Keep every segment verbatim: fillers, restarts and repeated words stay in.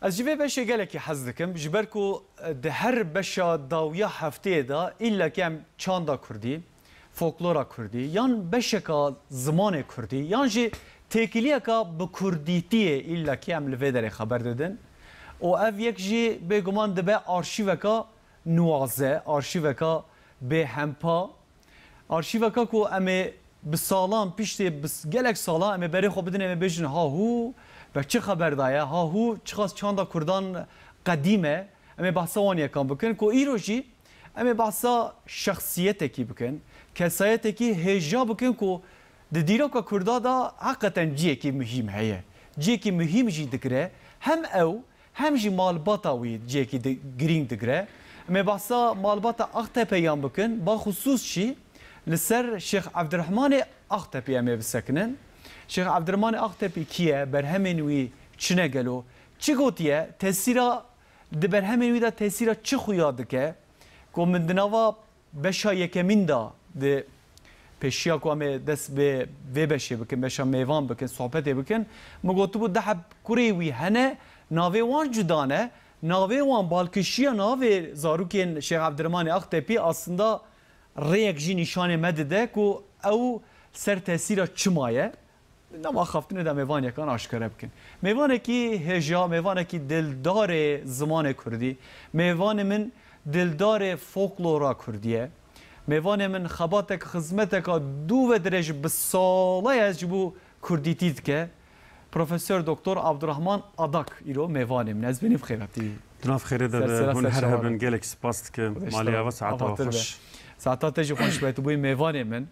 Ez ji vê beşê gelekî hez dikim, ji ber ku, e, di her beşa dawiya hefteyê de îllekî em çanda kurdî, folklora kurdî, yan beşeka zimanê kurdî, yan jî têkiliyeka bi kurdîtiyê îllekî em li vê derê xeber didin. Û ev yek jî bêguman dibe arşîveka nuwaze, arşîveka bêhempa, arşîveka ku em ê bi salan, piştê bi s-, gelek salan em ê berê xwe bidin, em ê bêjin, ha hû, ve çi xeber daye, ha hû, çiqas çanda kurdan qedîm e, em ê behsa wan yekan bikin, ku îro jî em ê behsa şexsiyetekî bikin, kesayetekî hêja bikin ku di dîroka kurda de heqeten ciyekî muhîm heye. Ciyekî muhîm jî digire, hem ew, hem jî malbata wî cihekî di-, girîng digire. Em ê behsa malbata Aqtepeyan bikin, baxusûs jî li ser Şêx Evdirehmanê Aqtepî em ê bisekinin. Şêx Evdirehmanê Aqtepî kî ye? Berhemên wî çi ne gelo? Çi gotiye? Tesîra di berhemên wî de tesîra çi xuya dike? Ku min di nava beşa yekemîn de di pêşiya ku em ê dest bi vê beşê bikin, beşa mêvan bikin, sohbetê bikin, min gotibû du heb kurê wî hene, navê wan cuda ne, navê wan balkişiya navê zarokên Şêx Evdirehmanê Aqtepî aslında rêyek jî nîşanê me dide ku ew ser tesîra çi maye. Nava axaftinê de mêvanyekan aşkere bikin. Mêvanekî hêja, mêvanekî dildarê zimanê kurdî, mêvanê min dildarê folklora kurdî ye. Mêvanê min xebatek, xizmeteka dû ve dirêj bi sala ye ez ji bo kurdîtî dike. Profesor Doktor Abdurrahman Adak îro mêvanê min. Ez bênî bi xêratî. Di nav xêrê de Ser be, sera hûn ser her çawa hebin, be. Gelek spas dikim. Xwedê ji te razî be. Malê ava saeta Avattir be. Xweş. Saeta te jî xweş be, tu bûyî mêvanê min.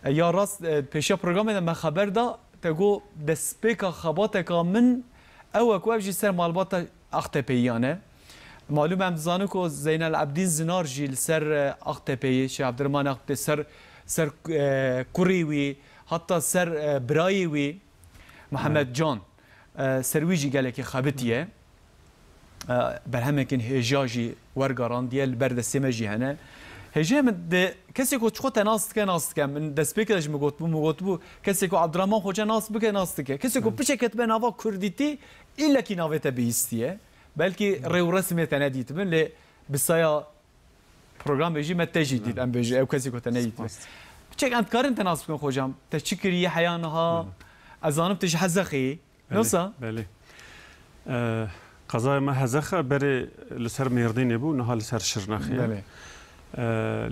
E, ya rast, e, pêşiya programê de me xeber da, te got, destpêka xebateka min ew e ku ev jî ser malbata Aqtepêyiyan e. Malûm em dizanin ku Zeynel Ebdîn Zinar jî li ser, e, Aqtepeyê, Şêx Evdirehman Aqtepê ser, ser, e, kurî wî, heta ser, e, birayê wî, Mihemed Evet. Can, e, ser wî jî gelekî xebitiye. E, berhemekên hêja jî wergerandiye, li ber destê me jî hene. Hêjayê min di kesê ku çixwe te nas dike, nas dike. Min destpêkê de ji min gotibû, min gotibû, kesê ku Abdurrahman Xoca nas bike, nas dike. Kesê ku Hı. piçeke dibe nava kurdîtî, îllekî navê te bihîstiye. Belkî Hı. rê û resimê te nedîtibin, lê bi saya programê jî me te jî dît, Hı. em bêjin, ew kesê ku te nedîtibin. Spas. Piçek em dikarin te nas bikin, xocam. Te çi kiriye heya niha? Hı. Ez zanim tu ji Hezexê yî. Belê, Nosa? belê. E, qezaya me Hezexa berê li ser Mêrdînê bû, niha li ser Şirnexê ye. Belê. E,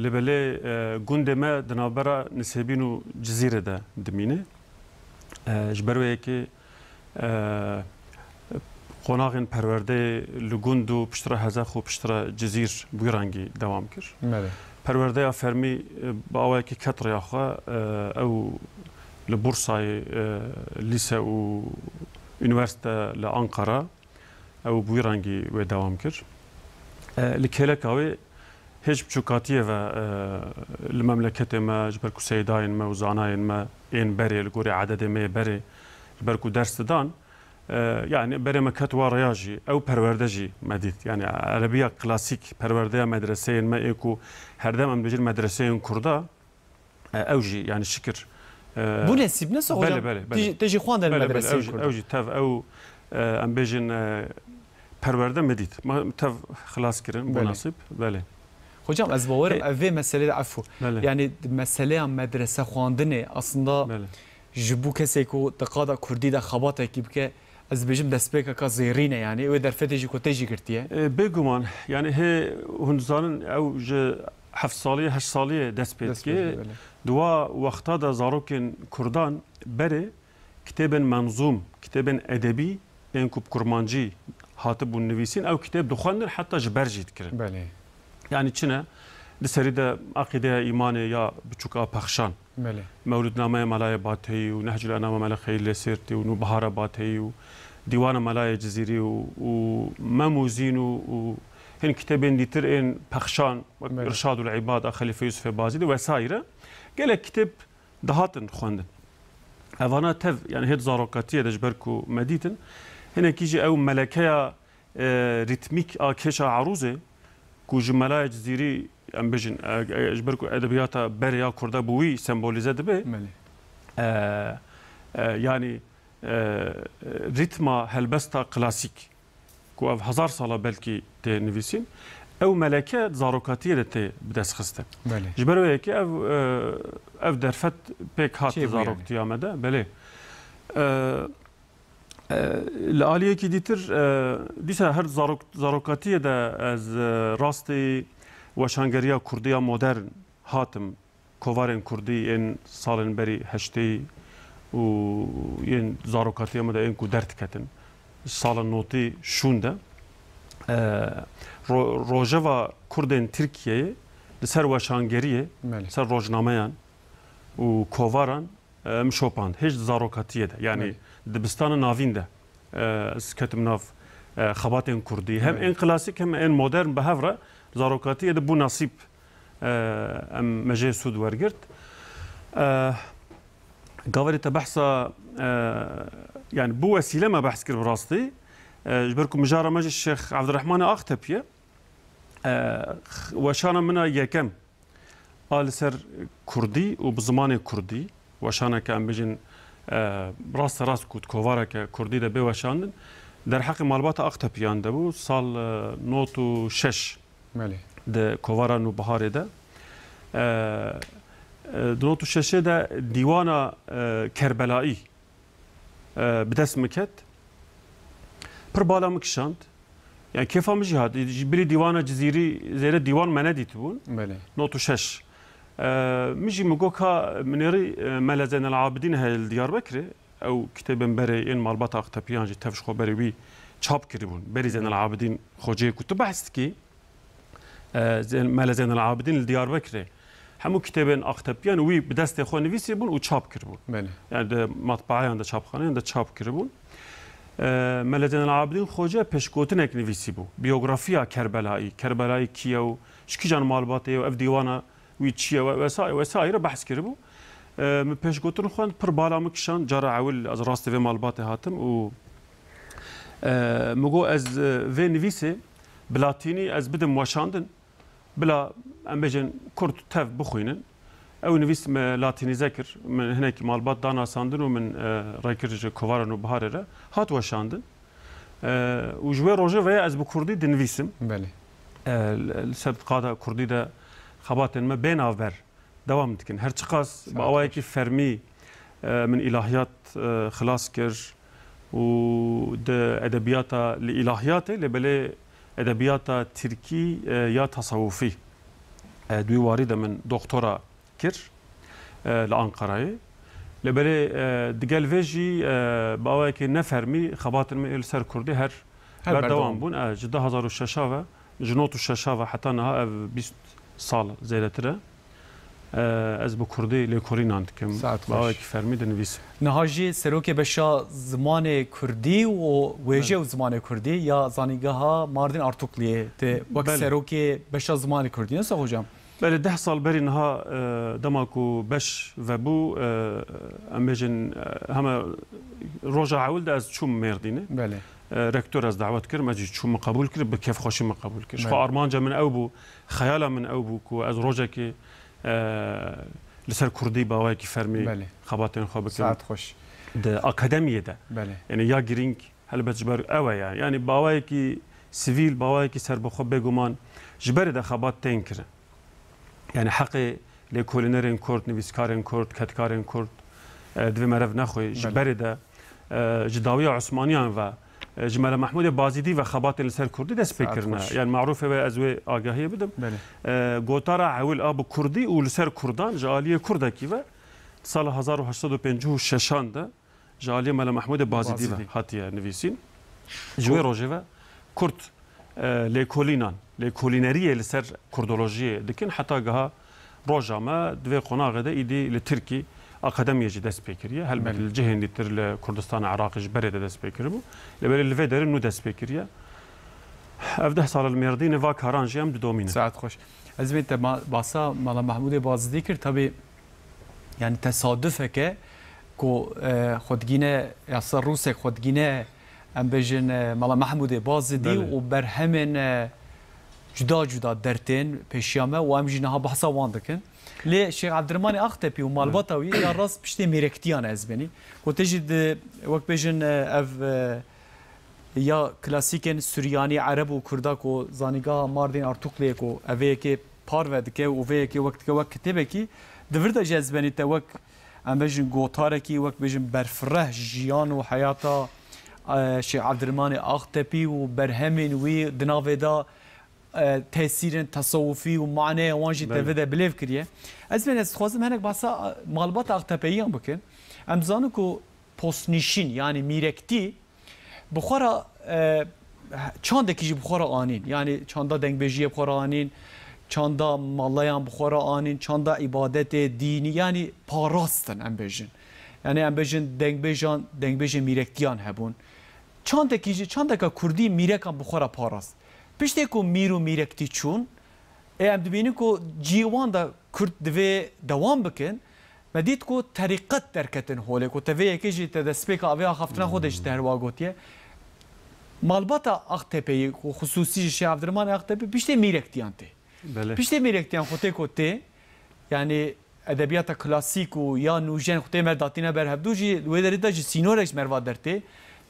lê belê, e, gundê me di navbera Nisêbîn û Cizîrê de dimîne. E, ji ber wê yekê, e, qonaxên perwerdeyê li gund û piştre Hezex û piştre Cizîr bi wî rengî dewam kir. Belê. Perwerdeya fermî, e, bi awayekî ket rêya xwe, e, ew li Bursayê, e, lîse û unîversîte li Anqara, ew bi wî rengî wê dewam kir. E, li kêleka wê hêj biçûkatiyê ve, e, li memleketê me, ji ber ku seydayên me û zanayên me ên berê, li gorî ededê me yê berê, ji ber ku ders didan, e, yanî berê me ket wa rêya jî, ew perwerde jî me dît. Yanî erebiya klasîk, perwerdeya medreseyên me ê ku herdem em dibêjin medreseyên kurda, E, ew jî, yanî şikir, e, Bû nesîb, ne Soxocan? Belê, belê, belê. Te jî xwendin Belê, belê, medreseyê ew jî, kurda. Ew jî tev, ew, e, em bêjin, e, perwerde me dît. Me tev xilas kirin, bû Belê. Nasîb. Belê. Hocam, ez bawerim Ê, ev vê meselê de, efû. Belê. Yanî meseleya medrese xwendinê aslında Belê. ji bo kesê ku di qada kurdî de xebatekî bike, ez dibêjim destpêkeka zêrîn e, yanî wê derfetê jî ku te jî girtiye. E, bêguman, yanî hê hûn dizanin ew ji heft saliyê, heşt saliyê dest pê Dest pê dike. dike, belê. Di wa wexta de zarokên kurdan berê kitêbên menzûm, kitêbên edebî ên ku bi kurmancî hatibûn nivîsîn, ew kitêb dixwendin, heta ji ber jî dikirin. Belê. Yanî çi ne? Di serî de Aqîdeya Îmanê ya biçûka Pexşan. Belê. Mewlûdnameya Melayê Bateyî û Nehcul Enama Mele Xeyîlê Sêrtî û Nûbihara Bateyî û Dîwana Melayê Cizîrî û, û Mem û Zîn û, û hin kitêbên dîtir ên Pexşan, wek Belê. Irşadul Îbad a Xelîfe Yusufê Bazîdî wesaîre. Gelek kitêb dihatin xwendin. Evana tev, yanî hêt zarokatiyê de ji ber ku me dîtin, hinekî jî ew melekeya e, rîtmîk a kêşa erûzê, ku ji Melayê Cizîrî, em bêjin, e, e, ji ber ku edebiyata berê ya Kurda bi wî sembolîze dibe, Belê. e, e, yanî, e, rîtma helbesta klasîk, ku ev hezar sala belkî tê nivîsîn, ew meleke zarokatiyê de tê bidestxistin. Belê. Ji ber wê yekê ev, e, ev derfet pêk hat Çêbû yani. Zaroktiya me de. Belê. E, e, li aliyekî dîtir, e, dîsa her zarok-, zarokatiyê de ez, e, rastî weşangeriya kurdî ya modern hatim. Kovarên kurdî yên salên berî heştê û yên zarokatiya me de yên ku derdiketin, sala notî şûn de, e, ro-, rojeva kurdên Tirkiyeyê li ser weşangeriyê, Belê. ser rojnameyan û kovaran, e, min şopand. Hêj di zarokatiyê de, yanî Belê. dibistana navîn de, e, ez ketim nav, e, xebatên kurdî. Hem Belê. ên klasîk hem ên modern bi hev re zarokatiyê de bû nasîb, e, em me jê sûd wergirt. E, gaverê te behsa, e, yani bû wesîle me behs kir bi rastî. E, ji ber ku mijara me ji Şêx Evdirehmanê Axtepî ye. E, weşana min a yekem a li ser kurdî û bi zimanê kurdî, weşaneke em bijin, e, raste rast ku di kovareke kurdî de bê weşandin, derheqê malbata Axtepiyan de bû, sal, e, nod û şeş Belê. di kovara Nûbiharê de. E, e, di nod û şeşê de dîwana, e, Kerbelayî, e, bi dest min ket. Pir bala min kişand. Yani kêfa min jî hat. Ji bilî dîwana Cizîrî zêde dîwan me nedîtibûn. Belê. Nod û şeş. E, min jî min got ka min êrî, e, Mele Zeynel Abidîn heye li Diyarbekirê. Ew kitêbên berê yên malbata Aqtepiyan jî tev ji xwe berê wî çap kiribûn. Berî Zeynel Abidîn Xoceyê ku tu behs dikî, e, Zeyn-, Mele Zeynel Abidîn li Diyarbekirê hemû kitêbên Aqtepiyan wî bi destê xwe nivîsîbûn û çap kiribûn. Belê. Yani di matbaayan de, çapxaneyan de çap kiribûn. E, Mele Zeynel Abidîn Xoce pêşgotinek nivîsîbû. Biyografiya Kerbelayî, Kerbelayî kî ye û ji kîjan malbatê ye û ev dîwana wî çi ye we-, wesa-, wesaîre behs kiribû. E, min pêşgotin xwend, pir bala min kişand, cara ewil ez rastî vê malbatê hatim û, e, min got ez, e, vê nivîsê bi latînî ez bidim weşandin. Bila, em bêjin, kurd tev bixwînin. Ew nivîs me latînîze kir. Min hinekî malbat danasandin û min, e, rê kir ji kovara Nûbiharê re. Hat weşandin. E, û ji wê rojê ve ye ez bi kurdî dinivîsim. Belê. E, li, li ser qada kurdî de xebatên me bê navber dewam dikin. Her çiqas bi awayekî fermî, e, min îlahiyat, e, xilas kir û di edebiyata, li îlahiyatê, lê belê edebiyata tirkî, e, ya tasawufî, e, di wî warî de min doktora kir, e, li Ankarayê. Lê belê, e, digel vê jî, e, bi awayekî nefermî xebatên min ê li ser kurdî her Her berdewam berdewam. bûn. E, ji du hazar û şeş ve, ji nod û şeş ve heta niha ev bîst sal zêdetir e. E, ez bi kurdî lêkolînan dikim. Saet xweş. Bi awayekî fermî dinivîsim. Niha jî serokê beşa zimanê kurdî û wêje Belê. û zimanê kurdî ya Zanîngeha Mardin Artukliyê tê wek Belê. serokê beşa zimanê kurdî. Nasıl hocam? Belê, deh sal berî niha, e, dema ku beş vebû, e, em bêjin, e, heme roja ewil de ez çûm Mêrdînê. Belê. E, rektor ez dawet kirim, ez jî çûm, min qebûl kir, bi kêfxweşî min qebûl kir. Ji xwe Belê. armanca min ew bû, xeyala min ew bû ku ez rojekê, e, li ser kurdî bi awayekî fermî Belê. xebatên xwe bikim. Saet xweş. Di akademiyê de. Belê. Yani ya girîng, helbet ji ber ew e yani. Yani bi awayekî sivîl, bi awayekî serbixwe bêguman ji berê de xebat tên kirin. Yani heqê lêkolînerên kurd, nivîskarên kurd, kedkarên kurd, e, divê meriv nexwe. Ji Belê. berê de, e, ji dawiya Osmaniyan ve, e, ji Mele Mehmûdê Bazîdî ve xebatên li ser kurdî dest pê Saet kirine. xweş. Yani marûfê ve ez wê agahiyê bidim. Belê. E, gotara ewil a bi kurdî û li ser kurdan ji aliyê kurdekî ve sala hezar û heşt sed û pêncî û şeşan de ji aliyê Mele Mehmûdê Bazîdî ve Bazîdî. hatiye nivîsîn. Ji wê rojê ve kurd, e, lêkolînan, lêkolîneriyê li ser kurdolojiyê dikin, heta giha roja me di vê qonaxê de îdî li Tirkî akademiyê jî dest pê kiriye. Helbet Belê. li cihên dîtir li Kurdistana Iraqê ji berê de dest pê kiribû. Lê belê li vê derê nû dest pê kiriye. Ev deh sal li Mêrdînê va karan jî em didomînin. Saet xweş. Ez vê te ma-, basa Mala Mehmûdê Bazidî kir. Tabî, yani tesadufeke ku, e, xwe digîne, ya ser rûsek xwe digîne, em bêjin, e, Mala Mehmûdê Bazidî Belê. û berhemên, e, cuda cuda dertên pêşiya me û em jî niha behsa wan dikin. Lê Şêx Evdirmanê Axtepî û malbata wî ya rast piştê mêrektiyan e ez benî. Ku te jî di, wek bêjin, e, ev, e, ya klasîkên Suryanî, Ereb û Kurda ku Zanîngeha Mardîn Artukliyê ku ev vê yekê parve dike û vê yekê wek dike wek kitêbekî, di vir de jî ez benî te wek, em bêjin, gotarekî, wek bêjin, berfireh jiyan û heyata, e, Şêx Evdirmanê Axtepî û berhemên wî di navê de, e, tesîrên tesewufî û maneya wan jî te Belê. vê de bilêv kiriye. Ez bên ez dixwazim hinek bahsa, e, malbata Axtepeyiyan bikin. Em dizanin ku postnîşîn, yanî mîrektî, bi xwe re, e, çandekî jî bi xwe re anîn. Yanî çanda dengbêjiyê bi xwe re anîn, çanda malayan bi xwe re anîn, çanda îbadetê dînî, yanî parastin em bêjin. Yanî em bêjin dengbêjan, dengbêjên mîrektiyan hebûn. Çandekî jî, çandeka kurdî mîrekan bi xwe re parast. Piştê ku mîr û mîrektî çûn, ê em dibînin ku cihê wan de kurd divê dewam bikin. Me dît ku terîqet derketin holê, ku te vê yekê jî te destpêka avê axaftina xwe de jî te herwa gotiye. Malbata Axtepeyî, ku xisûsî ji Şêx Evdirmanê Axtepî, piştê mîrektiyan tê. Belê. Piştê mîrektiyan xwe tê ku tê, yanî edebiyata klasîk û ya nûjen xwe tê me datîne ber hevdû jî, li wê derê de jî sînorek ji merva dertê.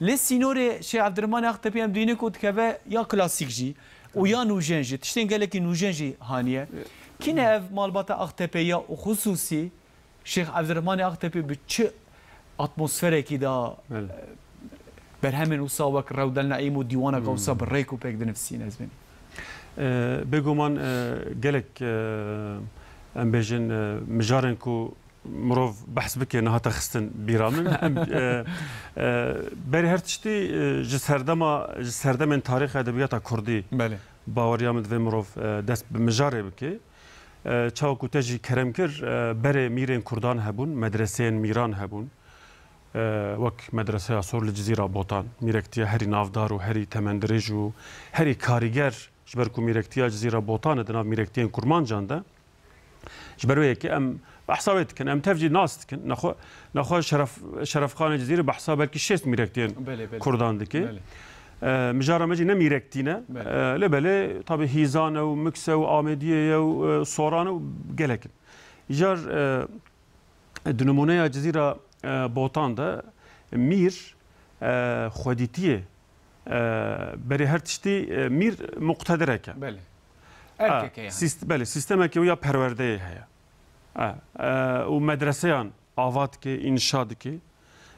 Lê sînorê Şêx Evdirmanê Axtepî em dîne ku dikeve ya klasîk jî û ya nûjen jî, tiştên gelekî nûjen jî haniye. Kî ne ev malbata Axtepê ya û xisûsî Şêx Evdirmanê Axtepî bi çi atmosferekî de, Belê. e, berhemên wisa wek Rewdel Neîm û dîwaneka wisa bi rêk û pêk dinivîsîn ez bênim. E, bêguman, e, gelek, e, em bêjin, e, mijarên ku mirov behs bike nehate xistin bîra min. Em, e, e, berê her tiştî, e, ji serdema, ji serdemên tarîxa edebiyata kurdî Belê. baweriya min divê mirov, e, dest bi mijarê bike. E, çawa ku te jî kerem kir, e, berê mîrên kurdan hebûn, medreseyên mîran hebûn. E, wek medreseya sor li Cizîra Botan, mîrektiya herî navdar û herî temendirêj û herî karîger, ji ber ku mîrektiya Cizîra Botan e di nav mîrektiyên kurmancan de. Ji ber wê yekê em behsa wê dikin, em tev jî nas dikin. Nexwe, nexwe Şeref, Şerefxanê Cizîrê behsa belkî şêst mîrektiyên Belê, belê. kurdan dike. Belê. E, mijara me jî ne mîrektî ne. Belê. E, lê belê, tabî Hîzan e û Miks e û Amêdiyê ye û, e, Soran e û gelek in. Îcar, e, di nimûneya Cizîra, e, Botan de mîr, e, xwedîtiyê, e, berê her tiştî, e, mîr muqtedirek e. Belê. Ha, Erkek e yani. sîst-, belê, sîstemekê wî ya perwerdeyê heye. Ha, e, û medreseyan ava dike, înşa dike.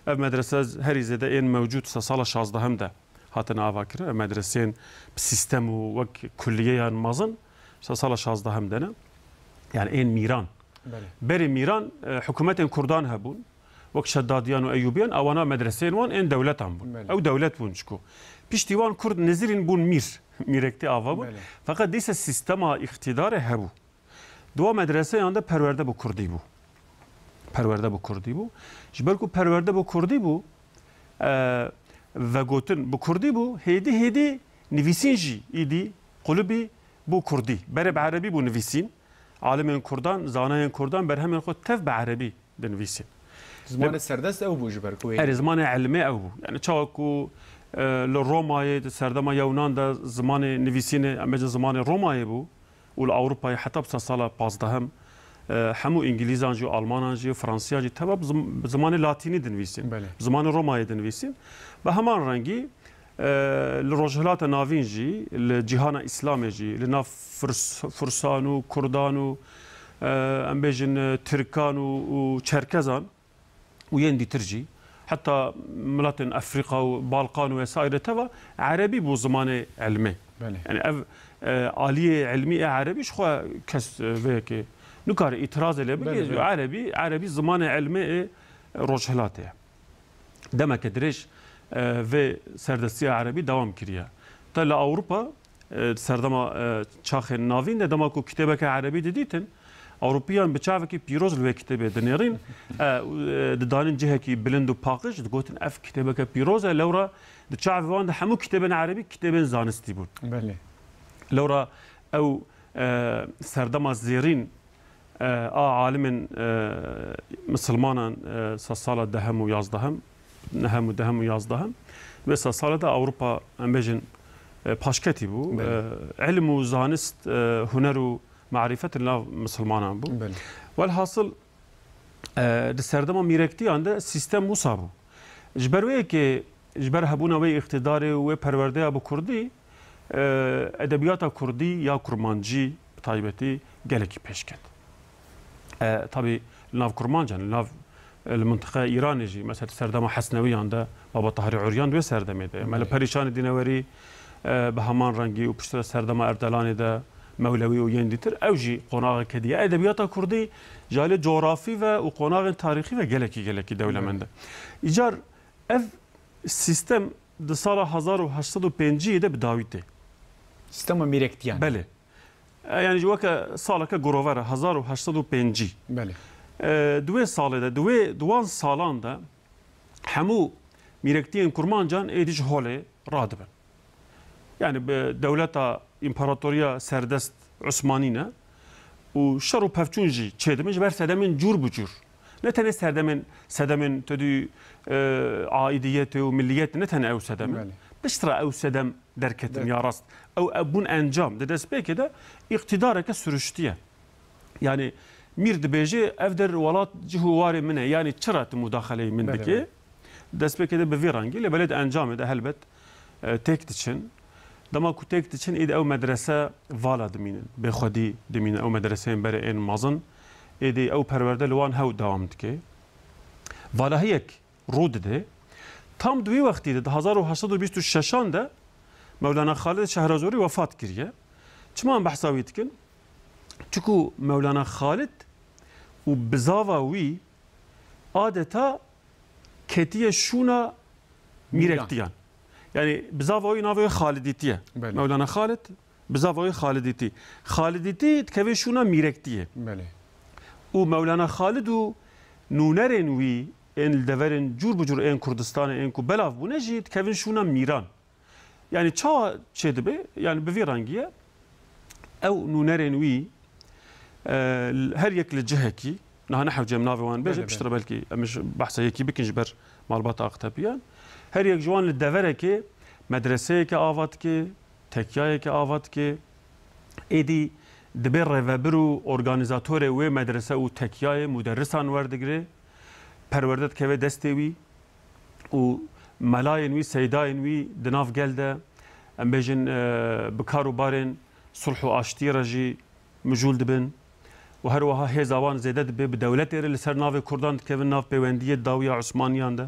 Ev medrese herî zêde ên mewcûd se sala şazdehim de hatine avakirin. Ev medreseyên bi sîstem û wek kulliyeyan mezin se sala şazdehim de ne. Yani ên mîran. Belê. Berê mîran, e, hikûmetên kurdan hebûn. Wek Şeddadiyan û Eyûbiyan, ewana medreseyên wan ên dewletan bûn. Belê. Ew dewlet bûn çiku. Piştî wan kurd nizirîn bûn mîr. Mîrektî ava bûn. Belê. Feqet dîse sîstema îqtîdarê hebû. Di wan medreseyan de perwerde bi kurdî bû. Perwerde bi kurdî bû. Ji ber ku perwerde bi kurdî bû, e, vegotin bi kurdî bû, hêdî hêdî nivîsîn jî îdî qulibî bû kurdî. Berê bi erebî bû nivîsîn. Alimên kurdan, zanayên kurdan berhemên xwe tev bi erebî dinivîsîn. Zimanê serdest ew bû ji ber ku wê Erê, zimanê ilmê ew bû. Yani çawa ku, e, li Romayê, di serdema Yewnan de zimanê nivîsînê, em bêjin zimanê Romayê bû û li Ewropayê heta bi sed sala pazdehim, e, hemû Îngilîzan jî, Almanan jî, Fransiyan jî teva bi zim-, bi zimanê latînî dinivîsîn. Belê. Bi zimanê Romayê dinivîsîn. Bi heman rengî, e, li Rojhilata Navîn jî, li cîhana Îslamê jî, li nav Firs-, Firsan û Kurdan û, e, em bêjin, e, Tirkan û, û Çerkezan, û yên dîtir jî, heta miletên Efrîqa û Balkan û vesaire teva, erebî bû zimanê ilmê. Belê. Yani ev, e, aliyê ilmî ê erebî ji xwe kes, e, vê yekê nikare îtirazê lê bike, Belê, belê. erebî, erebî zimanê ilmê ê Rojhilatê ye. Demeke dirêj, e, vê serdestiya erebî dewam kiriye. Te li Ewropa, e, serdema, e, çaxên navîn de dema ku kitêbeke erebî didîtin, Ewropiyan bi çavekî pîroz li wê kitêbê dinêrîn, e, û, e, didanîn cihekî bilind û paqij, digotin, "Ev kitêbeke pîroz e." Lewra di çavê wan de hemû kitêbên erebî kitêbên zanistî bûn. Belê. Lewra ew, e, serdema zêrîn, e, a alimên, e, misilmanan, e, se sala dehem û yazdehim, nehem û dehem û yazdehim, vê se sala de Ewropa, em bêjin, e, paşketî bû. Belê. E, ilm û zanist, e, huner û marîfet li nav misilmanan bû. Belê. Welhasil, e, di serdema mîrektiyan de sîstem wisa bû. Ji ber wê yekê, ji ber hebûna wê îqtîdarê û wê perwerdeya bi kurdî, e, edebiyata kurdî ya kurmancî bi taybetî gelekî pêş ket. E, tabî li nav kurmancan, li nav, e, li mintiqeya Îranê jî, mesela serdema Hesnewiyan de, Baba Tahirê Uryan di wê serdemê de ye. Me li Perîşanê Dînewerî, e, bi heman rengî û piştre serdema Erdelanê de, Mewlewî û yên dîtir, ew jî qonaxek hediye. Edebiyata kurdî ji alî cografî ve û qonaxên tarîxî ve gelekî, gelekî dewlemend e. Îcar ev sîstem di sala hezar û heşt sed û pêncî de bi dawî tê. Sîstema mîrektiyan. Belê. E, yani ji weke saleke girover e, hezar û heşt sed û pêncî. Belê. E, di wê salê de, di wê, di wan salan de hemû mîrektiyên kurmancan êdî ji holê radibin. Yani bi dewleta împaratoriya serdest Osmanî ne û şer û pevçûn jî çêdibin ji ber sedemên cûr bi cûr. Ne tenê serdemên, sedemên tu dî, e, aidiyetê û milliyetê, ne tenê ew sedem in. Belê. Piştre ew sedem derketin ya rast. Ew, ew bûn encam. Di destpêkê de îqtîdareke siruştiye. Yani mîr dibêje ev der welat cih û warê min e. Yani çira tu mudaxeleyê min dikê? Belê, belê. Destpêkê de bi vî rengî, lê belê di encamê de helbet, e, têk diçin. Dema ku têk diçin, êdî ew medrese vala dimînin, bêxwedî dimînin, ew medreseyên berê ên mezin. Êdî ew perwerde li wan hew dewam dike. Valahiyek rû dide. Tam di wî wextî de, di hezar û heşt sed û bîst û şeşan de Mewlana Xalid Şehrazorî wefat kiriye. Çima em behsa wî dikin? Çiku Mewlana Xalid û bizava wî adeta ketiye şûna mîrektiyan. Yani bizava wî navê wî Xalidîtî ye. Belê. Mewlana Xalid, bizava wî Xalidîtî. Xalidîtî dikeve şûna mîrektiyê. Belê. Û Mewlana Xalid û nûnerên wî ên li deverên cûr bi cûr ên Kurdistanê ên ku belav bûne jî dikevin şûna mîran. Yani çawa çêdibe? Yani bi vî rengî ye. Ew nûnerên wî, e, her yek li cihekî, niha nehewce em navê wan bêjin, belê, piştre belkî em ji behsa yekî bikin ji ber malbata Aqtepiyan. Her yek ji wan li deverekê medreseyeke ava dike, tekyayeke ava dike. Êdî dibe rêvebir û organîzatorê wê medrese û tekyayê, muderrisan werdigire, perwerde dikeve destê wî û melayên wî, seydayên wî di nav gel de, em bêjin, e, bi kar û barên sulh û aştiyê re jî mijûl dibin û her wiha hêza wan zêde dibe, bi dewletê re li ser navê Kurdan dikevin nav pêwendiyê dawiya Osmaniyan de.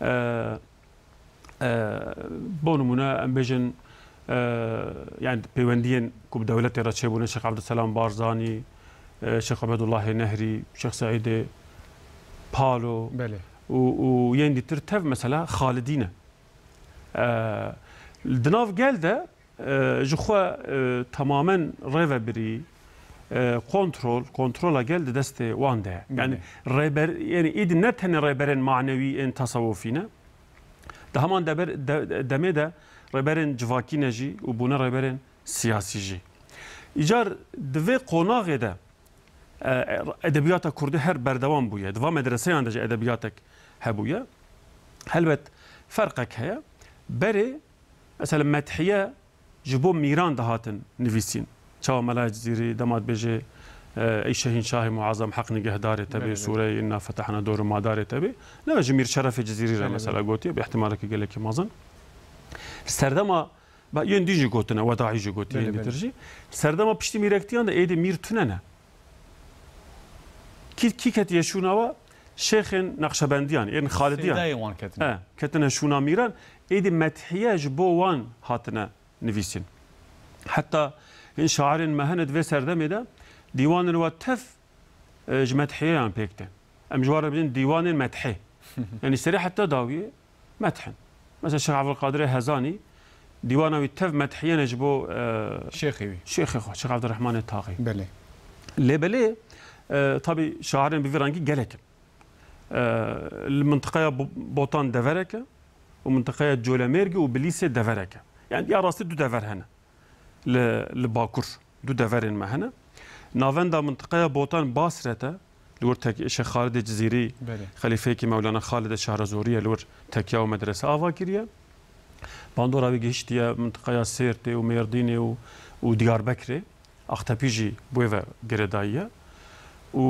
E, e, bo nimûne, em bêjin, e, yani pêwendiyên ku bi dewletê re çêbûne, Şêx Ebdulselam Barzanî, e, Şêx Ubedullahê Nehrî, Şêx Seîdê Palo, belê, û, û yên dîtir tev mesela Xalidî ne. E, di nav gel de, e, ji xwe, e, temamen rêvebirî, e, kontrol, kontrola gel di destê wan de ye. Yani, belê, rêber, yani êdî ne tenê rêberên manewî ên tesewufî ne. Di heman deber, de, demê de rêberên civakî ne jî û bûne rêberên siyasî jî. Îcar di vê qonaxê de, e, edebiyata kurdî her berdewam bûye. Di va medreseyan de jî edebiyatek hebûye. Helbet ferqek heye. Berê, mesela, medhiye ji bo mîran dihatin nivîsîn. Çawa Mela Cizîrî dema dibêje, e, ey Şehînşahê Muazam, Heq nigehdarê te bê, belê, belê, sûreyê Inna fetehna dor û madarê te bê. Ne ji Mîr Şerefê Cizîrî re, belê, mesela, belê, gotiye, bi îhtîmaleke gelekî mezin. Serdema Ba, yên dî jî gotine, Wedaî jî gotiye, belê, yên dîtir, belê, jî. Serdema piştî mîrektiyan de êdî mîr tune ne. Kî, kî ketiye şûna we? Şêxên Neqşebendiyan, ên Xalidiyan. Seydayê wan ketine. He, ketine şûna mîran. Êdî medhiye ji bo wan hatine nivîsîn. Heta hin şairên me hene di vê serdemê de dîwanên we tev e, ji medhiyeyan pêk tên. Em ji wan re bijin dîwanên medhê. Yanî serê heta dawiyê medh in. Mesela Şêx Evdulqadirê Hezanî dîwana wî tev medhiye ne ji bo, e, şêxê wî, şêxê xwe, Şêx Evdirehmanê Taxî. Belê. Lê belê, e, tabî şairên bi vî rengî gelek in. E, li mintiqeya Bo-, Botan deverek e û mintiqeya Colemêrgê û Bilîsê deverek e. Yani ya rastî du dever hene. li, li Bakur du deverên me hene. Navenda mintiqeya Botan Basret e, li wir tek-, Şêx Xalidê Cizîrî, belê, xelîfeyekî Mewlana Xalidê Şehrazorî ye, li wir tekiya û medrese ava kiriye. Bandora wî gihiştiye mintiqeya Sêrtê û Mêrdînê û, û Diyarbekirê. Axtepî jî bi wê ve girêdayî ye. Û,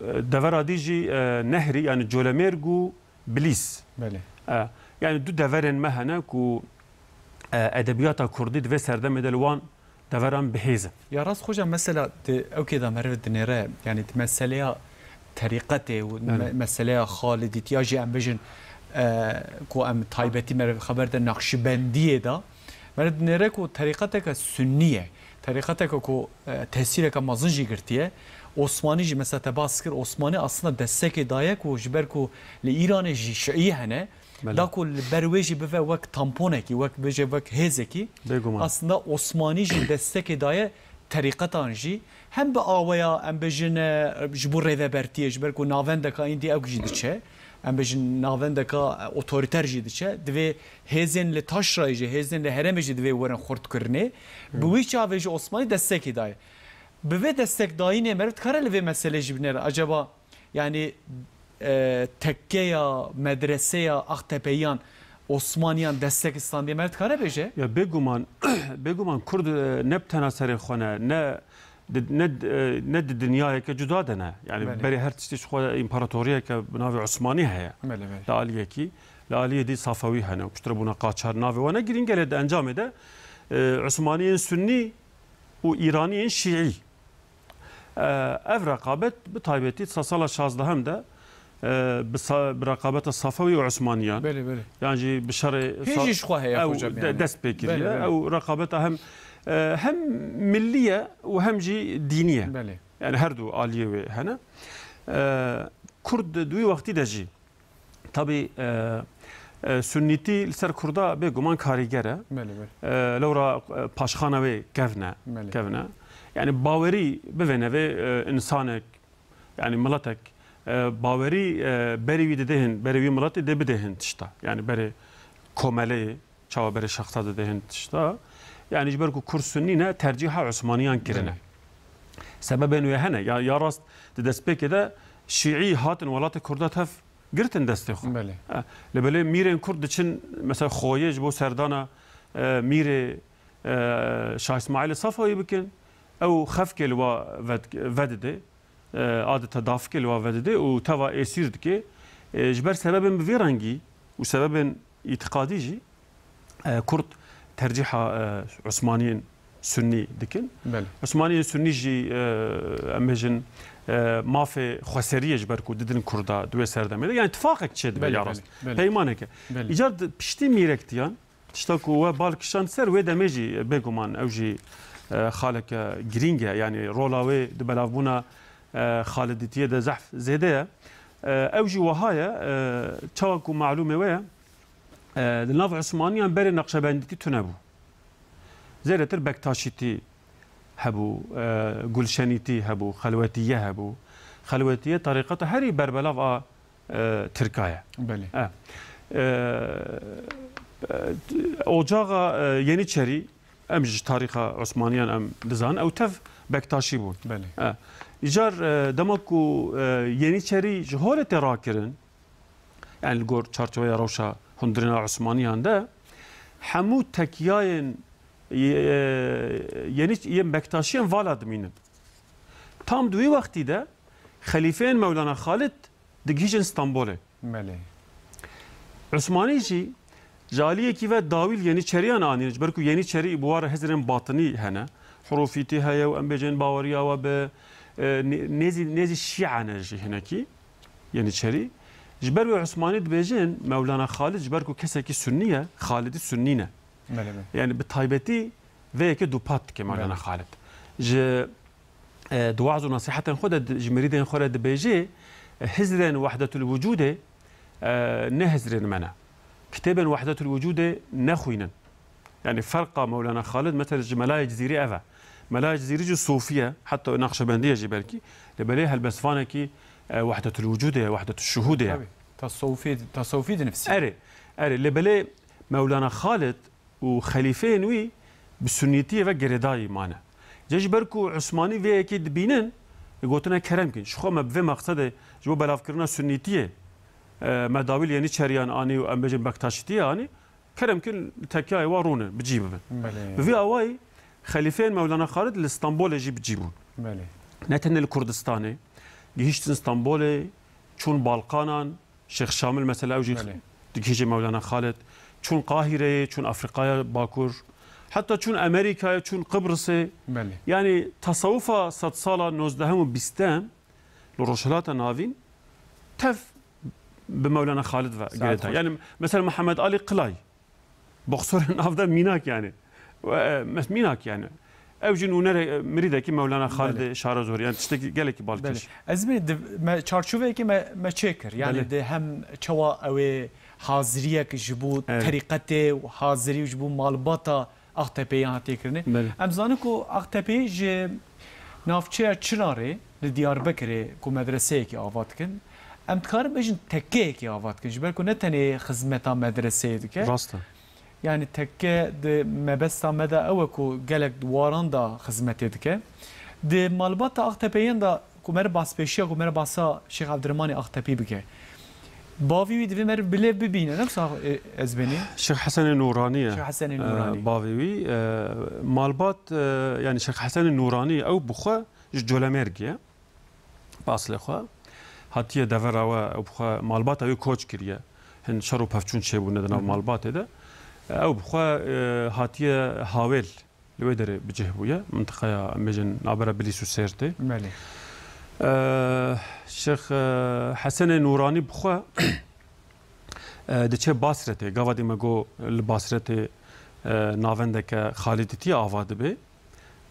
e, devera dî jî, e, Nehrî, yani Colemêrg û Bilîs. Belê. E, Yani du deverên me hene ku, e, edebiyata kurdî di vê serdemê de li wan deveran bi hêz in. Ya rast xoca, mesela di ewkê de meriv dinêre, yani di meseleya terîqetê û me-, Evet. meseleya xalidîtiya jî em bijin, e, ku em taybetî meriv xeber de Naqşibendiyê de meriv dinêre ku terîqeteke sunnî ye. Terîqeteke ku, e, tesîreke mezin jî girtiye. Osmanî jî mesela te bas kir, Osmanî aslında destekê daye ku ji ber ku li Îranê jî şiî hene, Belê. Da ku li ber wê jî bive wek tamponekî, wek bêje wek hêzekî, Bêguman. aslında Osmanî jî destekê daye terîqetan jî. Hem bi aweya, em bêjin, e, ji bo rêvebertiyê, ji ber ku navendeka îndî ew jî diçe. Em bêjin navendeka, e, otorîter jî diçe. Divê hêzên li taşrayê jî, hêzên li herêmê jî divê werin xurtkirinê. Bi Hmm. wî çavê jî Osmanî destekê daye. Bi vê destekdayînê meriv dikare li vê meselê jî binêre. Acaba Yani, e, tekkeya, medreseya Aqtepeyiyan Osmaniyan destek standiye, me dikare bêje? Ya bêguman, bêguman Kurd, e, ne bi tena serê xwe ne, ne di, ne, e, ne di dinyayeke cuda de ne. Yani Belê. berê her tiştî ji xwe împaratoriyeke bi navê Osmanî heye. Belê, belê. Li aliyekî, li aliyê dî Safewî hene, piştre bûne qaçar, navê wan ne girîng e, lê di encamê de, e, Osmaniyên Sunnî û Îraniyên Şîî. E, ev reqabet bi taybetî di sala şazdehemî de, e, bi sa-, bi reqabeta Safewî û Osmaniyan, Belê, belê. yan jî bi şerê Hê Sa-, jî ji xwe heye, ew hocam, de-, yani. dest pê kiriye. Belê, belê. Ew reqabeta hem, e, hem millî ye û hem jî dînî ye. Belê. Yani her du aliyê wê hene. E, Kurd di wî wextî de jî Tabî, e, e, sunnîtî li ser Kurda bêguman karîger e. Belê, belê. E, lewra, e, paşxana wê kevn e, Belê. kevn e. Yani bawerî bivêne vê, e, insanek, yani miletek, e, bawerî, e, berê wî didê hin, berê wî miletê dê bidê hin tişta. Yani berê komeleyê, çawa berê şexsa didê hin tişta. Yani ji ber ku Kurd sunnî ne, tercîha Osmaniyan kirine. Belê. Sebebên wê hene. Ya, ya rast di destpêkê de Şîî hatin welatê Kurda tev girtin destê xwe. Belê. E, lê belê mîrên Kurd diçin, mesela xoyê ji bo serdana, e, mîrê, e, Şah Îsmaîlê Safewî bikin, ew xefkê li wa ved-, vedidê, e, adeta dafikê li wa vedidê û teva êsîr dike. E, ji ber sebebên bi vî rengî û sebebên îtiqadî jî, e, Kurd tercîha, e, Osmaniyên Sunnî dikin. Belê. Osmaniyên Sunnî jî, e, em bêjin, e, mafê xweseriyê ji ber ku didin Kurda di wê serdemê de. Yani tifaqek çêdibe Belê, ya rast. belê, belê. Peymaneke. Belê. Îcar di piştî mîrektiyan, tişta ku we bal kişand ser wê demê jî bêguman ew jî, e, xaleke girîng e. Yani rola wê di belavbûna, e, xalidîtiyê de zehf zêde ye. E, ew jî wiha ye, e, çawa ku malûmê we ye, E, di nav Osmaniyan berê Neqşebendîtî tune bû. Zêdetir Bektaşîtî hebû, e, Gulşenîtî hebû, Xelwetiye hebû. Xelwetiye tarîqeta herî berbelav a, e, Tirka ye. Belê. E, e, e, ocaxa, e, Yeniçerî, em ji tarîxa Osmaniyan em dizanin, ew tev Bektaşî bûn. Belê. E, îcar, e, dema ku, e, Yeniçerî ji holê tê rakirin, Yani li gor çarçoveya rewşa hundirina Osmaniyan de hemû tekiyayên, e, yenî yên Bektaşiyan vala dimînin. Tam di wî wextî de xelîfeyên Mewlana Xalid digihîjin Stenbolê. Belê. Osmanî jî ji aliyekî ve dawî li Yenîçeriyan anîn, ji ber ku Yenîçerî bi wa re hizrên batinî hene. Hurûfîtî heye û em bêjin baweriya we bi, e, nê-, nêzî, nêzî şîa ne jî hinekî. Yenîçerî. Ji ber wê Osmanî dibêjin, Mewlana Xalid ji ber ku kesekî sunnî ye, Xalidî sunnî ne. Belê, belê. Yani bi taybetî vê yekê dupat dike Mewlana Belê. Xalid. Ji, e, di waz û nasihetên xwe de di, ji mirîdên xwe re dibêje, e, hizrên Wehdetul Wicûdê, e, ne hizrên me ne. Kitêbên Wehdetul Wicûdê nexwînin. Yani ferqa Mewlana Xalid, mesela ji Melayê Cizîrî ev e. Melayê Cizîrî jî sofî ye, heta Naqşebendî ye jî belkî. Lê belê helbestvanekî, e, Wehdetul Wicûdê ye, Wehdetul Şuhûdê ye. Tabî. Tasawufî, tasawufî dinivîsî. Erê, erê. Lê belê Mewlana Xalid û xelîfeyên wî bi sunnîtiyê ve girêdayî mane. Ca ji ber ku Osmanî vê yekê dibînin, gotine kerem kin. Ji xwe me bi vê mexsedê ji bo belavkirina sunnîtiyê, e, me dawî li Yenîçeriyan anî û em bêjin Bektaşîtiyê anî. Kerem kin, li tekiyayê wa rûnin, bi cî bibin. Belê. Bi vî awayî xelîfeyên Mewlana Xalid li Stenbolê jî bi cî bûn. Belê. Ne tenê li Kurdistanê, gihîştin Stenbolê, çûn Balkanan, Şêx Şamil mesela ew jî Belê. digihîje Mewlana Xalid. Çûn Qahîreyê, çûn Afrîkaya Bakur. Heta çûn Amerîkayê, çûn Qibrisê. Belê. Yanî tasawufa sedsala nozdehim û bîstem li Rojhilata Navîn tev bi Mewlana Xalid ve girêdayî. Yanî mesela Mihemed Alî Qilay, boxsorên nav de mînak yanî. We, e, mes-, mînak yanî. Ew jî nûnerê, e, mirîdekî Mewlana Xalidê Şarazorî. Yanî tiştekî gelekî balkêş. Belê. Ez bê di me çarçoveyekê me, me çêkir. Yanî Belê. di hem çawa ew ê haziriyek ji bo Evet. terîqetê û hazirî ji bo malbata Axtepeyê hatiye kirinê. Belê. Em zanin ku Axtepeyê ji navçeya Çinarê li Diyarbekirê ku medreseyekê ava dikin, em dikarin bêjin tekkeyekê ava dikin. Ji ber ku ne tenê xizmeta medreseyê dike. Rast e. Yanî tekke di mebesta me de ew e ku gelek di waran de xizmetê dike. Di malbata Axtepeyên de ku mere baspêşiya ku mere basa Şêx Evdirêmanê Axtepî bike. Bavê wî divê meriv bi lêv bibîne, ne wisa, e, ez benî? Şêx Hesenê Nûranî ye. Şêx Hesenê E, Nûranî. Bavê wî, e, malbat, e, yanî Şêx Hesenê Nûranî ew bi xwe ji Colemêrgê ye. Bi aslê xwe. Hatiye devera we, ew bi xwe malbata wî koç kiriye. Hin şer û pevçûn çêbûne di nav Hı hı. malbatê de. Ew bi xwe, e, hatiye Hawêl. Li wê derê bi cih bûye, mintiqeya, em bêjin, navbera Bilîs û Sêrtê. Belê. E, Şêx, e, Hesenê Nûranî bi xwe, e, diçe Basretê. Gava dî me got li Basretê, e, navendeke Xalidîtiyê ava dibe.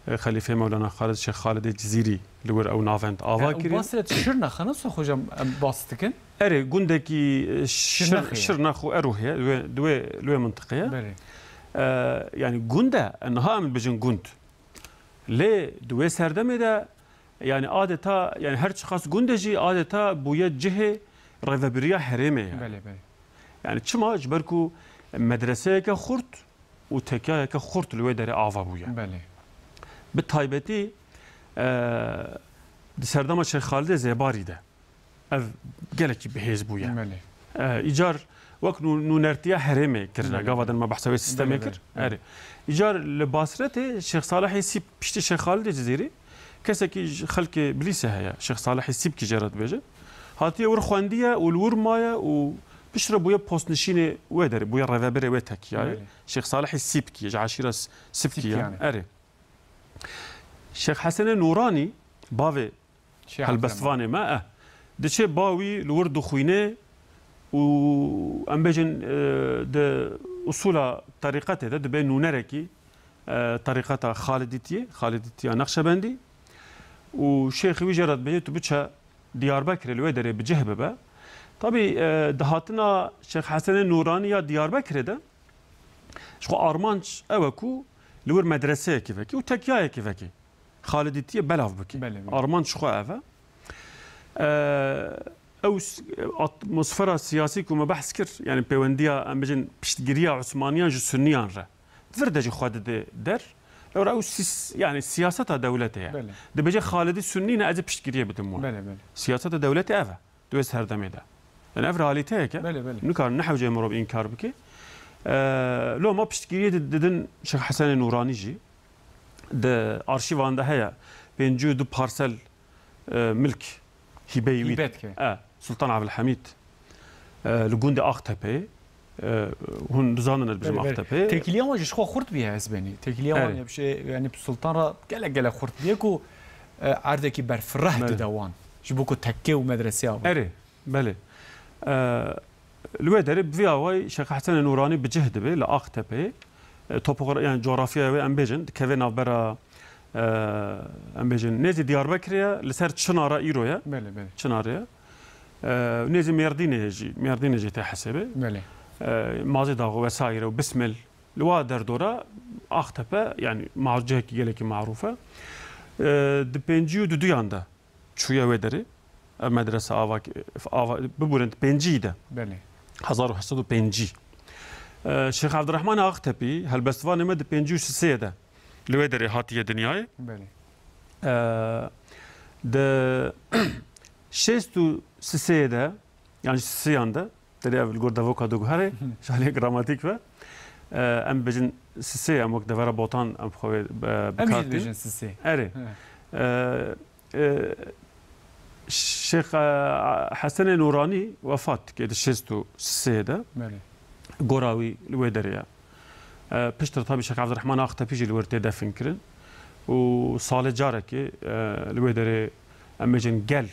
E, Xelîfê Mewlana Xalid, Şêx Xalidê Cizîrî li wir ew navend ava Ew kiriye. Basret Şirnex e, ne wisa hocam em bas dikin? Erê, gundekî, e, Şir-, Şirnexê ye. Şirnex û Erûhê ye, li wê, li wê, li wê mintiqê ye. Belê. E, yanî gund e, niha em dibêjin gund. Lê di wê serdemê de, yanî adeta, yanî her çiqas gund e jî adeta bûye cihê rêvebiriya herêmê ye. Belê, belê. Yanî çima? Ji ber ku medreseyeke xurt û tekyayeke xurt li wê derê ava bûye. Belê. Bi taybetî, e, di serdema Şêx Xalidê Zêbarî de. Ev gelekî bihêz bûye. Belê. E, îcar wek nû-, nûnertiya herêmê kirine. Belê, Gava belê. din me behsa wê sîstemê Belê, kir. belê, belê. Erê. Îcar li Basretê Şêx Salihê Sîp piştî Şêx Xalidê Cizîrî kesekî ji xelkê Bilîsê heye. Şêx Salihê Sîpkî jê re dibêje. Hatiye wir xwendiye û li wir maye û piştre bûye postnişînê wê derê, bûye rêvebirê wê tekiyayê. Belê. Şêx Salihê Sîpkî, ji eşîra S-, Sîpkî ye. Sîpkî yani. Erê. Şêx Hesenê Nûranî, bavê Şêx Helbestvanê me, eh, diçe ba wî li wir dixwîne û em bêjin, eh, di usûla terîqetê de dibe nûnerekî, eh, terîqeta Xalidîtiyê, Xalidîtiya Nexşebendî û şêxê wî jê re dibêje tu biçe Diyarbekirê li wê derê bi cih bibe. Tabî, eh, dihatina Şêx Hesenê Nûranî ya Diyarbekirê de ji xwe armanc ew e ku li wir medreseyekê vekî û tekyayekê vekî. Xalidîtiyê belav bike. Belê, belê. Armanc ji xwe ev e. Eee, ew s-, atmosfera siyasî ku me behs kir, yani pêwendiya, em bijin, piştgiriya Osmaniyan ji Sunniyan re. Vir de jî xwe dide der. Lewra ew sis-, yani siyaseta dewletê ye. Belê. Dibêje Xalidî Sunnî ne, ez ê piştgiriyê bidim wan. Belê, belê. Siyaseta dewletê ev e. Di wê serdemê de. Yani ev realîteyek e. Belê, belê. Nikarin nehewce mirov înkar bike. Eee, loma piştgiriyê di-, didin Şêx Hesenê Nûranî jî. Di arşîvan de heye. Pêncî û du parsel, e, milk hîbeyî wî. Hîbe dike. E, Sultan Abdulhamîd, e, li gundê Axtepeyê. E, hûn dizanin ez bijim Belê, belê. Axtepeyê. Têkiliya wan jî ji xwe xurt bûye ez benî. Têkiliya wan Erê. ya bir şey, yani Sultan re gelek gelek xurt bûye ku, e, erdekî berfireh Belê. dide wan. Ji bo ku tekke û medreseya wan. Erê. Belê. E, li wê derê bi vî awayî Şêx Hesenê Nûranî bi cih dibe li Axtepeyê. E, topogra-, yani coğrafyaya wê em bêjin, dikeve navbera, e, em bêjin, nêzî Diyarbekirê ye, li ser Çinara îro ye. Belê, belê. Çinarê ye. E, nêzî Mêrdînê ye jî, Mêrdînê jî tê hesêbê. Belê. E, Mazî Daxo vesaire û Bismil. Li wa derdora Axtepe, yani ma-, cihekî gelekî marûf e. E, di pêncî û duduyan de çûye wê derê. Ev medrese ava, ava, bibûrin di pêncî de. Belê. Hezar û heşt sed û pêncî. E, Şêx Evdirehmanê Axtepî, helbestvanê me di pêncî û sisê de li wê derê hatiye dinyayê. Belê. E, di şêst û sisê de, yani sisiyan de, Derê ev li gor devoka diguherê, ji aliyê gramatîk ve. E, em bêjin sisê, em wek devera Botan, em xwe wê, e, Em jî bikar tîn. dibêjin sisê. Erê. He. E, e, Şêx, e, Hesenê Nûranî wefat dike di şêst û sê de. Belê. Gora wî li wê derê ye. E, piştre tabî Şêx Evdirehman Aqtepî jî li wir tê defin kirin. Û salê carekê, e, li wê derê em bêjin gel,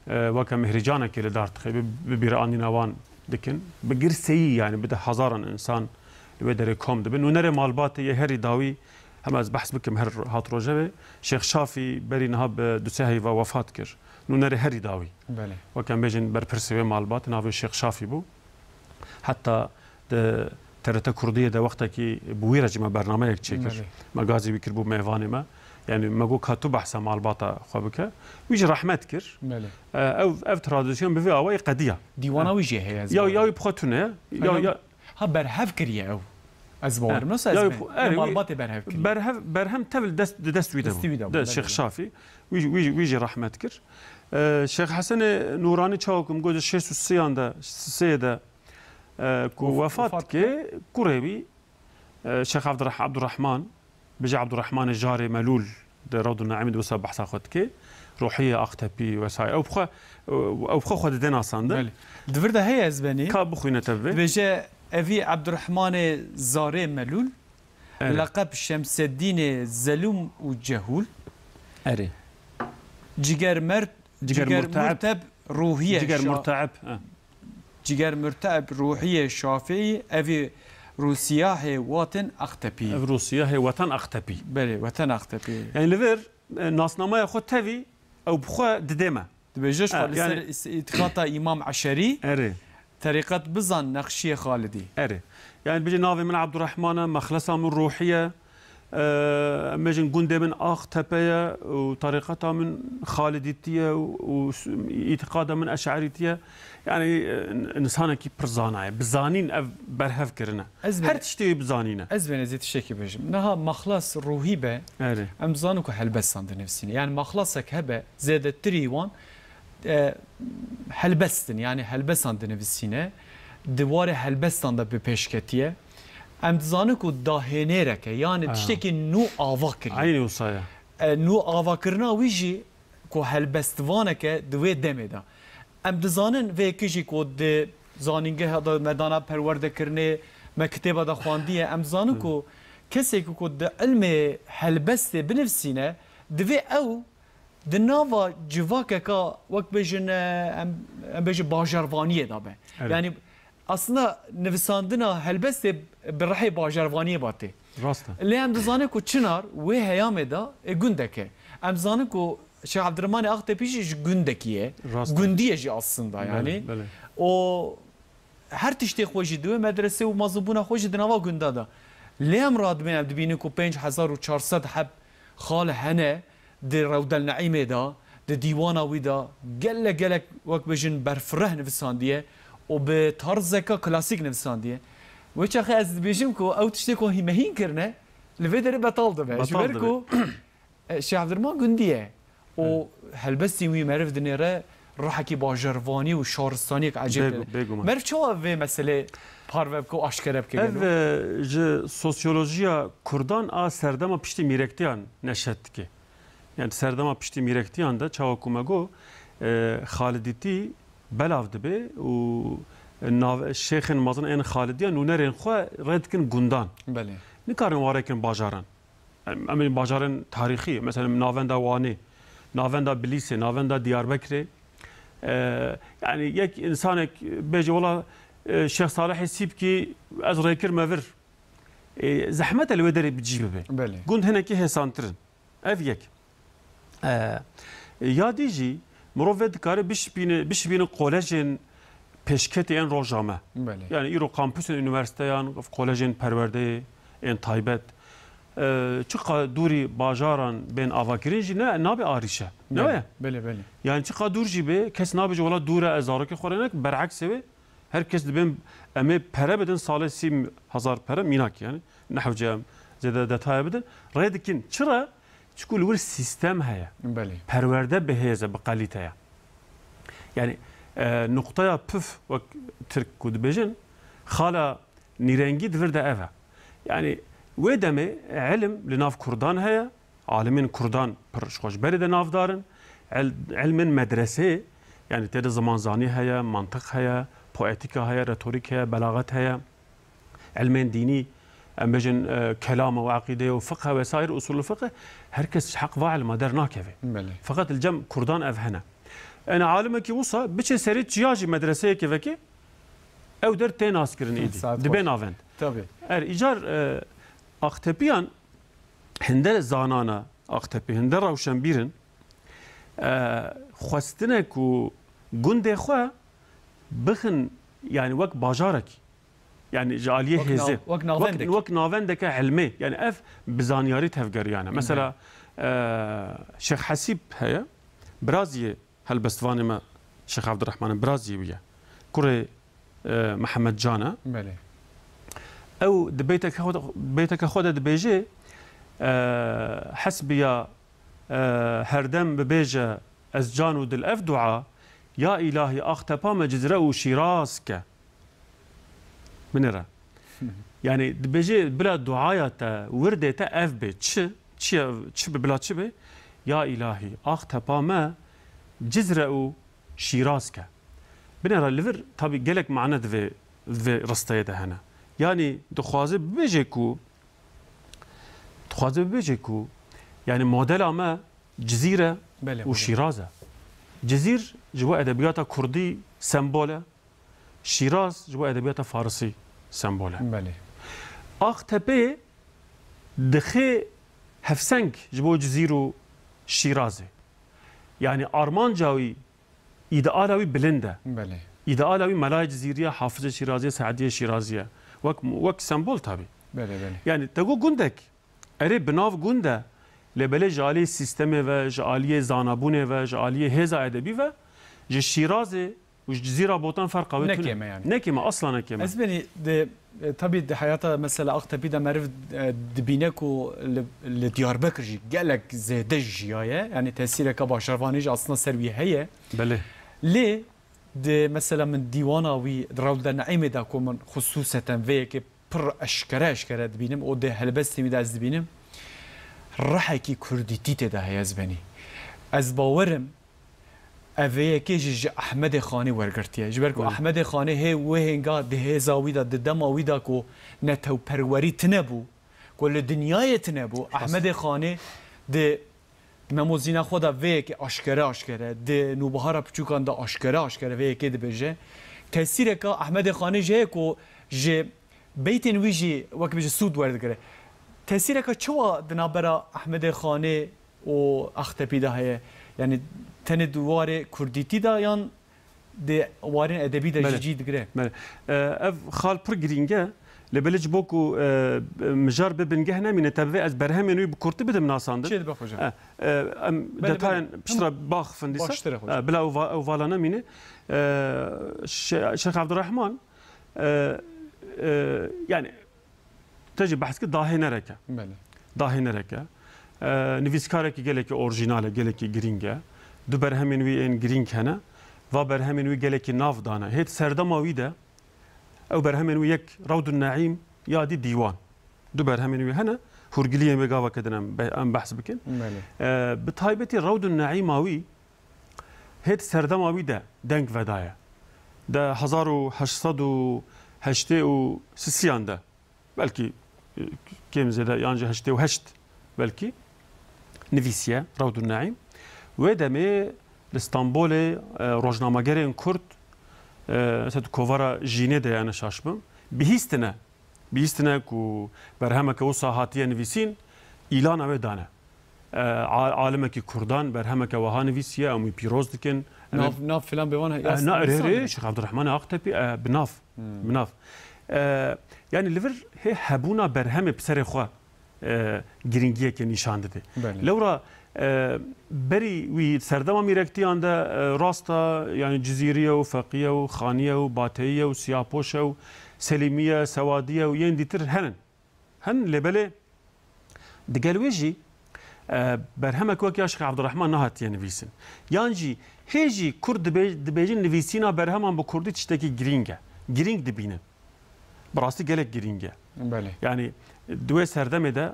e, weke mihrîcanekê li dar dixe, bi, bi bîranîna wan dikin. Bi girseyî, yanî bi de hezaran însan li wê derê kom dibin. Nûnerê malbatê yê herî dawî, hema ez behs bikim her hat rojevê, Şêx Şafî berî niha bi du sê heyva wefat kir. Nûnerê herî dawî. Belê. Weke em bêjin berpirsê wê malbatê navê Şêx Şafî bû. Heta di T R T Kurdiyê de wextekî bi wî re jî me bernameyek çêkir. Belê. Me gazî wî kir bû mêvanê me. Yani me got ka tu behsa malbata xwe bike. Wî jî rehmet kir. Belê. E, ev, ev tradisyon bi vê awayî qediya. Dîwana wî jî heye, ez Ya, bawer ya im. wî bi xwe tune ye. Ya, Ha, ya, ya. ha, berhev kiriye ew. Ez bawer im. Ha. Nasıl Ya, ez wî me? bi xwe, Ya erê, wî malbatê berhev kiriye. berhev, berhem tev li dest, di dest wî de Destî bû. wî de bû, De belê, Şêx belê. Şafî. Wî jî, wî jî, wî jî rehmet kir. E, Şêx Hesenê Nûranî çawa ku min got di şêst û sê yan de, sê de, e, ku Wef-, wefat wefat dike, dike. kurê wî, e, Şêx Evdireh-, Evdirehman, bijî Evdirehmanê Jarê Melûl di Rewdû Neîmî de wisa behsa xwe dike. Ruhiyê Aqtepî vesaire. Ew bi xwe, ew bi xwe xwe dide nasandin. Belê. Di vir de heye ez benî. Ka bixwîne te bivê. Dibêje, evî Evdirehmanê Zarê Melûl, Erê. leqeb Şemseddînê Zelûm û Cehûl, Erê. Ciger Mert-, Ciger Ciger Murteeb. Murteb Ruhiye Ciger Şa-, Murteeb, he. Ciger Murteeb Ruhiye Şafîî, evî Rûsiyahê Watin Aqtepî. Ev Rûsiyahê Watan Aqtepî. Belê, Watan Aqtepî. Yani li vir, e, nasnameya xwe tevî ew bi xwe didê me. Dibêje ji Ha, xwe li yani ser is-, îtîqata Îmam Eşerî, Erê. terîqet bizan Nexşiyê Xalidî. Erê. Yani bêje navê min Abdurrahman e, mexlesa min Ruhiye, e, em bêjin gundê min Aqtepe ye û terîqeta min Xalidîtî ye û, û s-, îtîqada min Eşerîtî ye. Yani, e, in-, insanekî pir zana ye. Bi zanîn ev berhev kirine. Ez Her bêne-, tiştê wî bi zanîn e. ez bêne zê tiştekî bêjim. Niha mexlas Ruhî be, Erê. em zanin ku helbestan dinivîsîne. Yani mexlasek hebe, zêdetirî wan, e, helbest in, yani helbestan dinivîsîne. Di warê helbestan de bi pêş ketiye. Em dizanin ku dahênêrek e, yani Ha. tiştekî nû ava kiriye. Eynî wisa ye. E, nû avakirina wî jî ku helbestvaneke di wê demê de. Em dizanin vê yekê jî ku di zanîngeha de me dana perwerdekirinê, me kitêba de xwandiye. Em dizanin Hı. ku kesê ku, ku di ilmê helbestê binivîsîne, divê ew di nava civakeka, wek bêjin, e, em, em bêjin bajarvaniyê de be. Evet. Yani aslında nivîsandina helbestê bi rihê bajarvaniyê ba tê. Rast e. Lê em dizanin ku Çinar wê heyamê de, e, gundek e. Em dizanin ku Şêx Evdirehmanê Aqtepî jî ji gundekî ye. Rast e. Gundî ye jî aslında Belê, yani. belê. O her tiştê xwe jî di wê medrese û mezin bûna xwe jî di nava gunda de. Lê em radibên, em dibînin ku pênc hezar û çar sed heb xal hene di Rewdel Neîmê de, di dîwana wî de gelek gelek, wek bêjin, berfireh nivîsandiye û bi tarzeka klasîk nivîsandiye. Wê çaxê ez dibêjim ku ew tiştê ku hî-, me hîn kirine, li vê derê betal dibe. Ji Betal ber dibe. ku, e, Şêx Evdirehman gundî ye. û Evet. helbestên wî meriv dinêre ruhekî bajarvanî û şaristaniyek ecêb Bêgu-, dide. bêguman. Meriv çawa vê meselê parve bike û aşkere bike Ev, gelo? e, ji sosyolojiya Kurdan a serdema piştî mîrektiyan neşet dike. Yani serdema piştî mîrektiyan de çawa ku me got, e, Xalidîtî belav dibe û nav-, şêxên mezin ên Xalidiya nûnerên xwe rê dikin gundan. Belê. Nikarin warê kin bajaran. Em, em ê bajarên tarîxî, mesela navenda Wanê, navenda Bilîsê, navenda Diyarbekirê. E, yani yek insanek bêje, "Wela, e, Şêx Salihê Sîpkî ez rêkir me vir." E, zehmet e li wê derê bi cî bibe. Belê. Gund hinekî hêsantir in. Ev yek. E, ya dî jî mirov vê dikare bişibîne, bişibîne kolejên pêşketê ên roja me. Belê. Yani îro kampusên unîversîteyan, kolejên perwerdeyê ên taybet, e, çiqa dûrî bajaran bên avakirin jî ne, nabe arîşe. Ne Belê, ye? belê, belê. Yani çiqa dûr jî bê, kes nabe jî wela dûr e, ez zarokê xwe rê nekim, ber'eksê wê, her kes dibên em ê pere bidin, salê sî hezar pere, mînak yani, nehewce em zêde detaya bidin, rê dikin. Çira? Çiku li wir sîstem heye. Belê. Perwerde bihêz e, bi kalîte ye. Yani, e, nuqteya pif, wek Tirk ku dibêjin, xala nîrengî di vir de ev e. Yani, wê demê ilim li nav Kurdan heye, alimên Kurdan pir ji xwe ji berê de navdar in. El-, ilmên medresê, yani tê de zimanzanî heye, mantiq heye, poetîka heye, retorîk heye, belaxet heye, ilmên dînî, em bêjin, e, kelam û eqîde û fiqh e vesaire, usulul fiqh, her kes ji heq va ilma dernakeve. Belê. Feqet li cem kurdan ev hene. Yani alimekî wisa biçe serê çiya jî medreseyekê veke, ew der tê naskirin êdî. Saet Dibe xweş. Navend. Tabii. Er îcar, e, Aqtepiyan hinde zanana Aqtepî, hinde rewşenbîrin, e, xwestine ku gundê xwe bixin, yani wek bajarekî, yani ji aliyê Wek nav-, hêzê, wek navendek. Wek, wek navendeke ilmê, yani ev bi zanyarî tevgeriyane. Mesela, e, Şêx Hesîb heye, biraziyê helbestvanê me Şêx Evdirehman e, biraziyê wî ye. Kurê, e, Mihemed Can e. Belê. Ew di beyteke xwe de, beyteke xwe de dibêje, e, Hesbiya, e, herdem bibêje ez can û dil ev dua, ya îlahî Axtepa me Cizre û Şîraz ke. Binêre. Yani dibêje bila duaya te, wirdê te ev bê. Çi? Çi, çi bi bila çi bê? Ya îlahî, Axtepa me Cizre û Şîraz ke. Binêre li vir tabî gelek mane di vê, di vê risteyê de hene. Yani dixwaze bibêje ku, dixwaze bibêje ku, yani modela me Cizîr e Belê, û hocam. Şîraz e. Cizîr ji bo edebiyata kurdî sembol e. Şîraz ji bo edebiyata farisî sembol e. Belê. Axtepê dixê hevseng ji bo Cizîr û Şîrazê. Yani armanca wî, îdeala wî bilind e. Belê. Îdeala wî Melayê Cizîrî ye, Hafizê Şîrazî ye, Seediyê Şîrazî ye. Wek, wek sembol tabî. Belê, belê. Yani te got gundek, erê bi nav gund e, lê belê ji aliyê sîstemê ve, ji aliyê zanabûnê ve, ji aliyê hêza edebî ve, ji Şîrazê û ji Cizîra Botan ferqa wê tune. Ne kêm e yani. Ne kêm e, asla ne kêm e. Ez benî de, e, tabî di heyata mesela Aqtepî de meriv, e, dibîne ku li, li Diyarbekir jî gelek zêde jiyaye. Yani tesîreke başarvanî jî aslında ser wî heye. Belê. Lê di mesela min dîwana wî di Rewde Neîmê de ku min xusûseten vê yekê pir eşkere eşkere dibînim û di helbestên wî de ez dibînim, rihekî kurdîtî tê de heye ez benî. Ez bawer im, ev vê yekê jî ji Ehmedê Xanê wergirtiye. Ji ber ku Wê. Ehmedê Xanê hê wê hênga di hêza wî de, di dema wî de ku netewperwerî tune bû, ku li dinyayê tune bû, Ehmedê Xanê di memozîna xwe de vê yekê aşkere aşkere, di Nûbihara Piçûkan de aşkere aşkere vê yekê dibêje. Tesîreka Ehmedê Xanê jê ye ku ji beytên wî jî wek bêje sûd werdigire. Tesîreka çawa di navbera Ehmedê Xanê û Axtepî de heye? Yani tenê di warê kurdîtî de yan di warên edebî de jî Belê. Cî digire? Belê. E, ev xal pir girîng e. Lê belê ji bo ku, e, mijar bi bingeh nemîne, te bi vê ez berhemên wî bi kurtî bidim nasandin. Çê dibe xweca. E, e, em Belê, detayên belê. Piştre baxifin dîsa. Baştir e xweca. E, bila ew va-, ew vala nemîne. E, Şe-, Şêx Evdirehman, e, e, yani, te jî behs kir, dahênerek e. Belê. Dahênerek e. E, nivîskarekî gelekî orjînal e, gelekî girîng e. Du berhemên wî ên girîng hene. Va berhemên wî gelekî nav dane. Hêt serdema wî de ew berhemên wî yek Rewdun Neîm ya dî Dîwan. Du berhemên wî hene. Hûrgiliyên wê gaveke din em be-, em behs bikin. Belê. E, bi taybetî Rewdun Neîma wî hêt serdema wî de deng vedaye. De hezar û heşt sed û heştê û sisiyan de, belkî, e, kêm zêde, yan jî heştê û heşt belkî, nivîsiye Rewdun Neîm. Wê demê li Stenbolê, e, rojnamegerên Kurd, e, mesela di kovara Jînê de, yani şaş bim, bihîstine, bihîstine ku berhemeke wisa hatiye nivîsîn, îlana wê dane. E, a-, alimekî Kurdan berhemeke wiha nivîsiye, em wî pîroz dikin. Em Nav, nav filan bêvan e, E, na, rê, rê, Şêx Evdirehmanê Aqtepî, e, bi nav. Hmm. Bi nav. E, yani li vir hê hebûna berhemê bi serê xwe, e, girîngiyeke nîşan dide. Belê. Lewra, e, berî wî serdema mîrektiyan de, e, rast e, yani Cizîriye û Feqiye û Xaniye û Bateyiye û Siyapoşe û Selîmiye, Sewadiye û yên dîtir henin. Hin lê belê digel wê jî, e, berhemek wek ya Şêx Evdirehman nehatiye nivîsin. Yan jî hê jî Kurd dibê-, dibêjin nivîsîna berheman bi Kurdî tiştekî girîng e. Girîng dibînin. Bi rastî gelek girîng e. Belê. Yani di wê serdemê de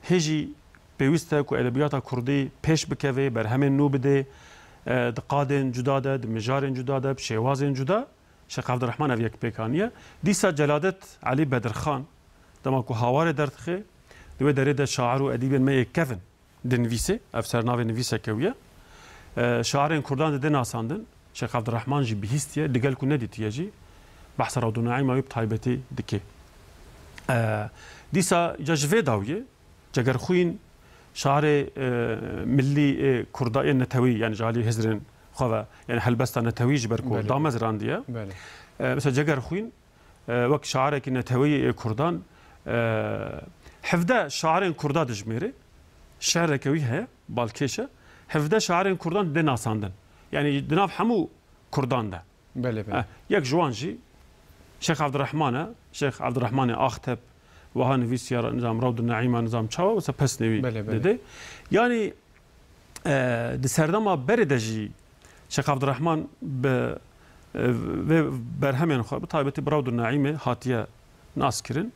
hê jî pêwîst e ku edebiyata Kurdî pêş bikeve, berhemên nû bide, E, di qadên cuda de, di mijarên cuda de, bi şêwazên cuda Şêx Evdirehman ev yekpêk aniye. Dîsa Celadet Elî Bedirxan, dema ku Hawarê derdixe, di wê derê de şair û edîbên me yê kevin dinivîse, ev ser navê nivîseke wî ye. E, şairên kurdan dide nasandin, Şêx Evdirehman jî bihîstiye, digel ku nedîtiye jî, behsa Rewdû Neîma wî bi taybetî dike. E, dîsa ca ji vê dawiyê, Cegerxwîn, şairê, e, millî ê Kurda, ê netewî, yani ji alî hizrên xwe ve, yani helbesta netewî ji ber ku Belê. damezrandiye. Belê. E, mesela Cegerxwîn, e, wek şairekî netewî ê Kurdan, e, hevdeh şairên Kurda dijmêre, şi'reke wî heye, balkêş e, hevdeh şairên Kurdan dide nasandin. Yani di nav hemû Kurdan de. Belê, belê. Eh, yek ji wan jî Şêx Evdirehman e. Şêx Evdirehmanê Axtep wiha nivîsiya nizam Rewd û Neîma nizam çawa wisa pesnê wî Belê, belê. dide. Yani, eh, di serdema berê de jî Şêx Evdirehman bi, eh, vê berhemên xwe, bi taybetî bi Rewd û Neîmê hatiye nas kirin.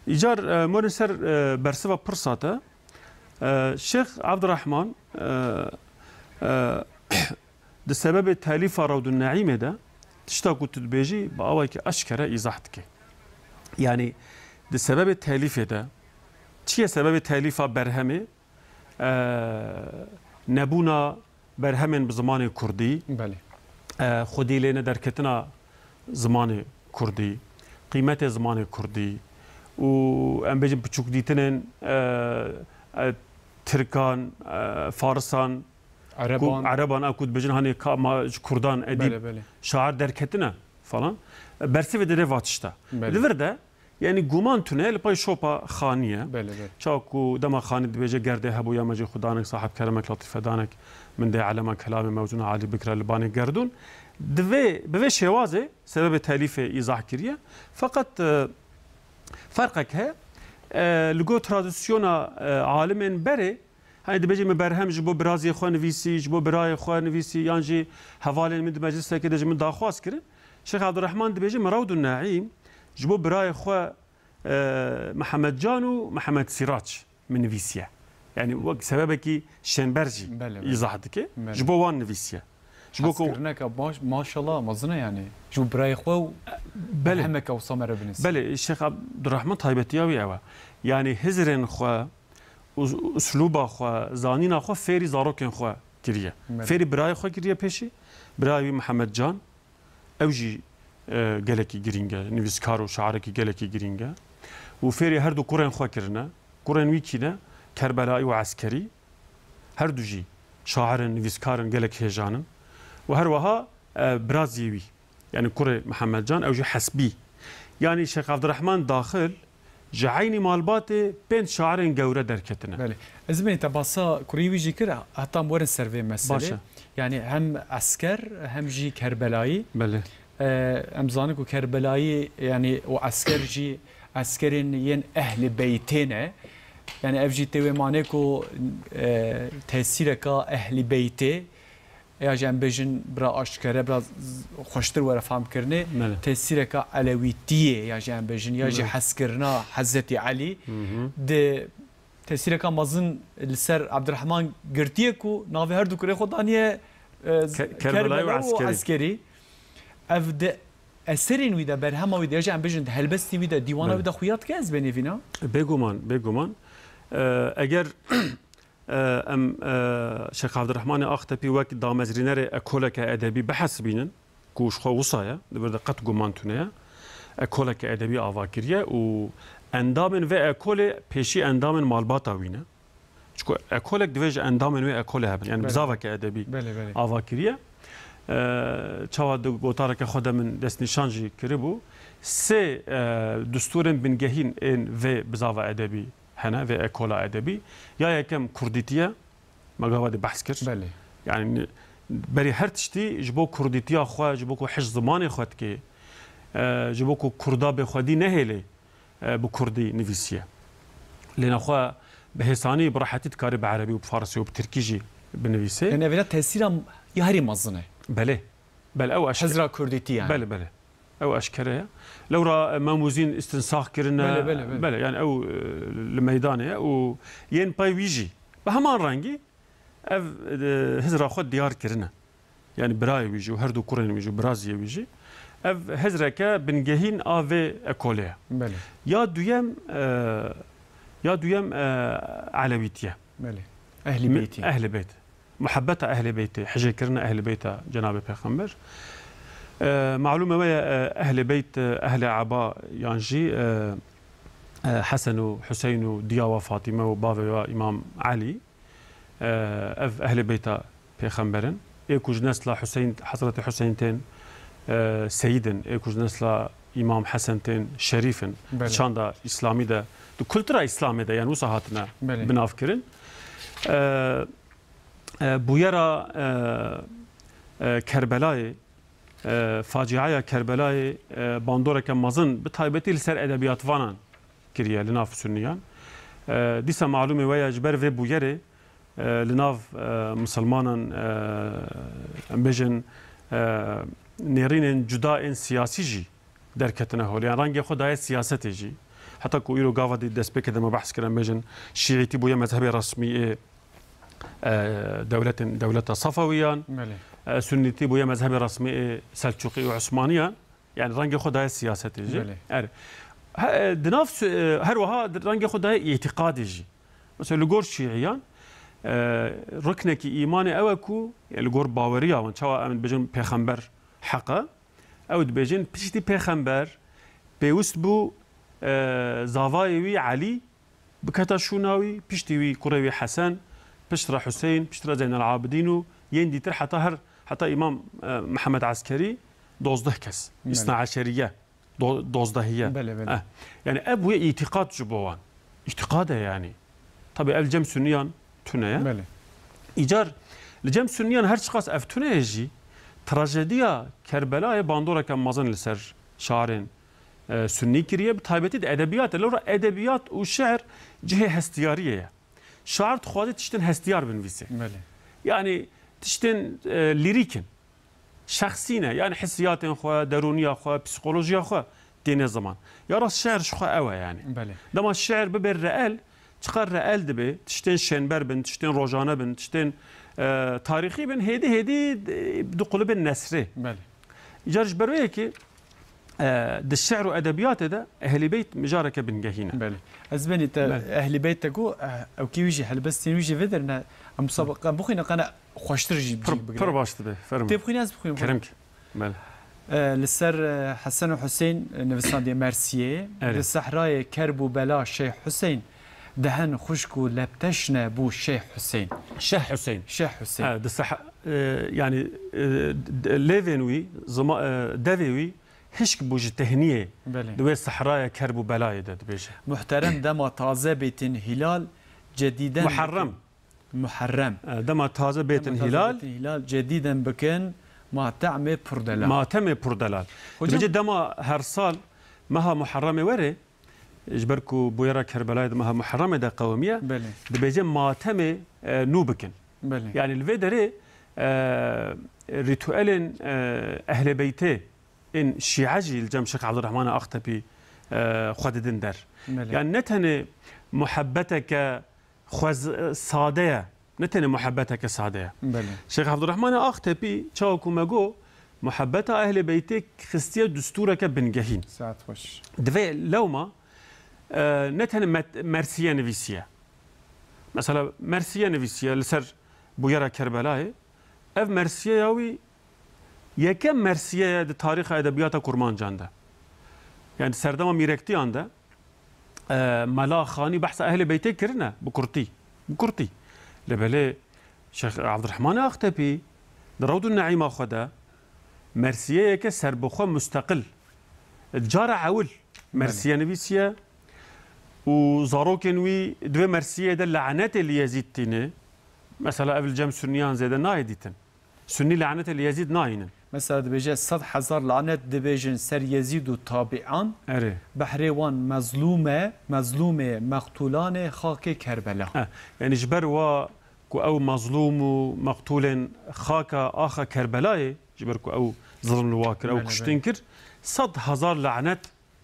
Îcar, eh, morên ser, eh, bersiva pirsa te, eh, Şêx Evdirehman, eh, eh, Di sebebê telîfa Rewdun Neîmê de tişta ku tu dibêjî bi awayekî eşkere îzah dike. Yanî di sebebê telîfê de çi ye sebebê telîfa berhemê? E, nebûna berhemên bi zimanê kurdî, Belê. e, xwedî lê nederketina zimanê kurdî, qîmetê zimanê kurdî û em bêjin biçûkdîtinên, e, e, tirkan, e, farisan, Ereban. Ku Ereban a ku dibêjin hanê ka ma ji Kurdan edîb, Belê, belê. şair derketine falan. Bersivê dide va tişta. Belê. Li vir de, yani guman tune li pay şopa Xanî ye. Belê, belê. Çawa ku dema Xanî dibêje gerdê hebû ya me jê xudanek, sahib keremek, latîfedanek, min dê elema kelamê mewzûna alî bikira li banê gerdûn. Divê, bi vê şêwazê sebebê telîfê îzah kiriye. Feqet, e, ferqek heye. E, li go tradisyona, e, alimên berê, Hani dibêje min berhem ji bo biraziyê xwe nivîsî, ji bo birayê xwe nivîsî, yan jî hevalên min di meclisekê de ji min daxwaz kirin. Şêx Evdirehman dibêje min Rewd û Neîm ji bo birayê xwe, e, Mihemed Can û Mihemed Sîrac min nivîsiye. Yani wek sebebekî şênber jî Belê, belê. îzah dike. Belê. Ji bo wan nivîsiye. Ji bo ku Hezkirineke baş, maşallah, mezin e yani. Ji bo birayê xwe û Belê. berhemeke wisa mere binivîsî. Belê, Şêx Evdirehman taybetiya wî ew e. Yani hizrên xwe, us-, uslûba xwe, zanîna xwe fêrî zarokên xwe kiriye. Belê. Fêrî birayê xwe kiriye pêşî. Birayê wî Mihemed Can, ew jî, e, gelekî girîng e, nivîskar û şairekî gelekî girîng e. Û fêrî her du kurên xwe kirine. Kurên wî kî ne? Kerbelayî û Eskerî. Her du jî şair in, nivîskar in, gelek hêjan in. Û her wiha, e, biraziyê wî. Yani kurê Mihemed Can, ew jî Hesbî. Yani Şêx Evdirehman daxil ji eynî malbatê pênc şairên gewre derketine. Belê. Ez bênî te basa kurî wî jî kir, heta em werin ser vê meselê. Baş e. Yani hem Esker, hem jî Kerbelayî. Belê. E, em zanin ku Kerbelayî, yani û Esker jî eskerên yên Ehlî Beytê ne. Yani ev jî tê wê manê ku, e, tesîreka Ehlî Beytê ya jî em bêjin bira aşkere, bira z-, xweştir were famkirinê, Belê. tesîreka elewîtiyê ya jî em bêjin, ya jî Belê. hezkirina Hezretî Elî Hı hı. di tesîreka mezin li ser Ebdirehman girtiye ku navê her du kurê xwe daniye, e, z-, Ke-, Kerbela û Kerbela û Eskerî. Eskerî. Ev di eserên wî de, berhema wî de, ya jî em bêjin di helbestî wî de, dîwana Belê. wî de xuya dike ez bênê vîna? Bêguman, bêguman. E, eger Em, e, Şêx Evdirehmanê Axtepî wek damezrînerê ekoleke edebî bihesibînin, ku ji xwe wisa ye, di vir de qet guman tune ye, ekoleke edebî ava kiriye û endamên vê ekolê pêşî endamên malbata wî ne. Çku ekolek divê ji endamên wê ekolê hebin, yani Belê. bizaveke edebî Belê, belê. ava kiriye. E, çawa di gotareke xwe de min destnîşan jî kiribû, sê, e, distûrên bingehîn ên vê bizava edebî hene, vê ekola edebî. Ya yekem kurdîtî ye, me gava de behs kir. Belê. Yani, berî her tiştî ji bo kurdîtiya xwe, ji bo ku hij zimanê xwe dike, e, ji bo ku kurda bê xwedî nehêlê, e, bi kurdî nivîsiye. Lê nexwe bi hêsanî, bi rehetî dikare bi erebî û bi farisî û bi tirkî jî binivîse. Yani evêna tesîra ya herî mezin e. Belê. Belê, ew eşke- Hizra kurdîtî yani. Belê, belê. Ew eşkere ye. Lewra, e, Memûzîn îstinsax kirine. Belê, belê, belê. Belê, yani ew, e, li meydanê ye û yên pey wî jî bi heman rengî ev, e, hizra xwe diyar kirine. yanî birayê wî jî û her du kurên wî jî û biraziyê wî jî, ev hizreke bingehîn a vê ekolê ye. Belê. Ya duyem, e, ya duyem, e, elewîtiye. Belê. Ehlî Mi-, Beytî. Ehlî Beyt. Muhebbeta Ehlî Beytê, hijêkirina Ehlî Beyta Cenabê Pêxember. E, malûmê we ye, e, Ehlî Beyt, e, Ehlê Eba yan jî, e, e, Hesen û Huseyn û diya we Fatîme û bavê we Îmam Elî, e, ev Ehlê Beyta Pêxember in. Ê ku ji nesla Huseyn, Hezretî Huseyn tên, e, seyîd in. Ê ku ji nesla Îmam Hesen tên şerîf in. Belê. Di çanda Îslamî de, di kultura Îslamê de, yani wisa hatine Belê. Binavkirin. E, e, bûyera, e, e, Kerbelayê, e, faciaya Kerbelayê, e, bandoreke mezin, bi taybetî li ser edebiyatvanan kiriye, li nav Sunniyan. E, dîsa malûmê we ye, ji ber vê bûyerê, e, li nav, e, misilmanan, e, em bêjin, e, nêrînên cuda ên siyasî jî derketine holê. Yan rengê xwe daye siyasetê jî. Heta ku îro gava dî destpêkê de me behs kir, em bêjin, şîîtî bûye mezhebê resmî ê, e, dewletên, dewleta Safewiyan. Belê. E, sunnîtî bûye mezhebê resmî ê Selçûqî û Osmaniyan. Yani rengê xwe daye siyasetê jî. Belê. Er. He, e, di nav su-, e, her wiha di rengê xwe daye îtîqadê jî. Mesela li gor şîiyan, e, ruknekî îmanê ew e ku, e, li gor baweriya wan, çawa em dibêjin pêxember heq e, ew dibêjin piştî pêxember pêwist bû, e, zavayê wî Elî biketa şûna wî, piştî wî kurê wî Hesen, piştre Huseyn, piştre Zeynel Abidîn û yên dîtir heta her, heta Îmam, e, Mihemed Eskerî, dozdeh kes, Belê. Îsna Eşeriye, do-, dozdehiye. Belê, belê. Eh, yani ev bûye îtîqat ji bo wan. Îtîqat e yani. Tabii ev li cem Sunniyan tune ye. Belê. Îcar li cem Sunniyan her çiqas ev tune ye jî, trajediya Kerbelayê bandoreke mezin li ser şarên, e, Sunnî kiriye, bi taybetî di edebiyatê. Lewra edebiyat û şi'r cihê hestiyariyê ye. Şair dixwaze tiştên hestiyar binivîse. Belê. Yani tiştên, e, lîrîk in. Şexsî ne. Yani hissiyatên xwe, derûniya xwe, psîkolojiya xwe têne ziman. Ya rast şi'r ji xwe ew e yani. Belê. Dema şi'r bibe reel, çiqas reel dibe, tiştên şênber bin, tiştên rojane bin, tiştên, e, tarîxî bin, hêdî hêdî, e, diqulibin nesrê. Belê. Îcar ji ber wê yekê, e, di şi'r û edebiyatê de Ehlî Beyt mijareke bingehîn e. Belê. Ez benî te Belê. Ehlî Beyt te got, e, ew kî wî jî helbestên wî jî vê derine, em musabeqa bixwîne qene xweştir jî Pir, bigire. Pir baş dibe, fermo. Tê bixwîne ez bixwînim. Kerem ki. Belê. E, li ser, e, Hesen û Huseyn, e, nivisandiye Mersiyê. Erê. Di sehrayê kerb û bela Şeyh Huseyn, dehen xuşk û lepteşne bû Şeyh Huseyn. Şeh Huseyn. Şeh Huseyn. Ha, di seh-, e, yani, e, d-, lêvên wî, zima-, e, devê wî hişk bû ji tehniyê Belê. Di wê sehraya kerb û belayê de dibêje. Muhterem dema taze bêtin hilal, cedîden Muharrem. Muharrem. E, dema taze bêtin Dema taze hilal. Bêtin hilal, cedîden bikin, matemê purdelal. Matemê purdelal. Hocam Dibêje dema her sal meha Muharremê were, ji ber ku bûyera Kerbelayê di meha Muharremê de qewimiye, Belê. Dibêje matemê, e, nû bikin. Belê. Yani li vê derê, e, rîtuelên, e, Ehlê Beytê ên Şîe jî li cem Şêx Ebdurrehmanê Axtepî, e, xwe didin der. Belê. Yani ne tenê muhebbeteke xwez-, sade ye, ne tenê muhebbeteke sade ye. Belê. Şêx Ebdurrehmanê Axtepî, çawa ku me got, muhebbeta Ehlê Beytê xistiye distûreke bingehîn. Saet xweş. Divê lewma, e, ne tenê met-, mersiye nivîsiye. Mesela mersiye nivîsiye li ser bûyera Kerbelayê. Ev mersiyeya wî yekem mersiye ye di tarîxa edebiyata kurmancan de. Yani di serdema mîrektiyan de, e, Mela Xanî behsa Ehlê Beytê kirine bi kurtî. Bi kurtî. Lê belê Şêx Ebdurrehmanê Axtepî di Rewdun Neîma xwe de mersiyeyeke serbixwe musteqil, cara ewil mersiye Belê. Nivîsiye û zarokên wî di vê mersiyê de lanetê li Yezîd tîne. Mesela ev li cem Sunniyan zêde nayê dîtin. Sunnî lanetê li Yezîd nayînin. Mesela dibêje, sed hezar lanet dibêjin ser Yezîd û tabian, Erê. Behrê wan mezlûm e, mezlûmê mextûlanê xakê Kerbela. Eh, yani ji ber wa ku ew mezlûm û mextûlên xaka axa Kerbelayê, ji ber ku ew zilm li wa kir, ew Belê, kuştin belê. Kir, sed hezar lanet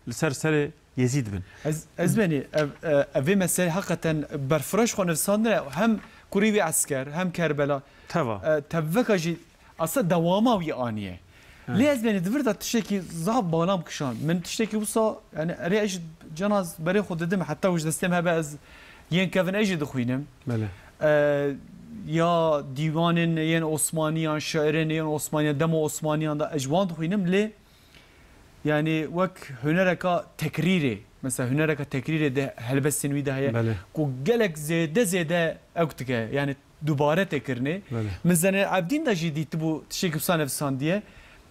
li ser serê Yezîd bin. Ez, ez benî, ev, e, ev vê meselê heqeten berfireş xwe nivîsandine, hem kurî wî esker, hem Kerbela. Teva. E, tevveka jî Asa dewama wî aniye. He. Lê ez benî di vir de tiştekî zaf balam kişand. Min tiştekî wisa, yani, erê ez ji cana berê xwe didim, heta û ji destê me hebe ez yên kevin ez jî dixwînim. Belê. E, ya dîwanên yên Osmaniyan, şairên yên Osmaniyan, dema Osmaniyan de ez ji wan dixwînim, lê, yani, wek hunereka tekrîrê, mesela hunereka tekrîrê de helbestên wî de heye, Belê. ku gelek zêde zêde ewk dike, yani, dubare tê kirinê. Belê. Min Zenel Ebdîn de jî dîtibû tiştekî wisa nivîsandiye.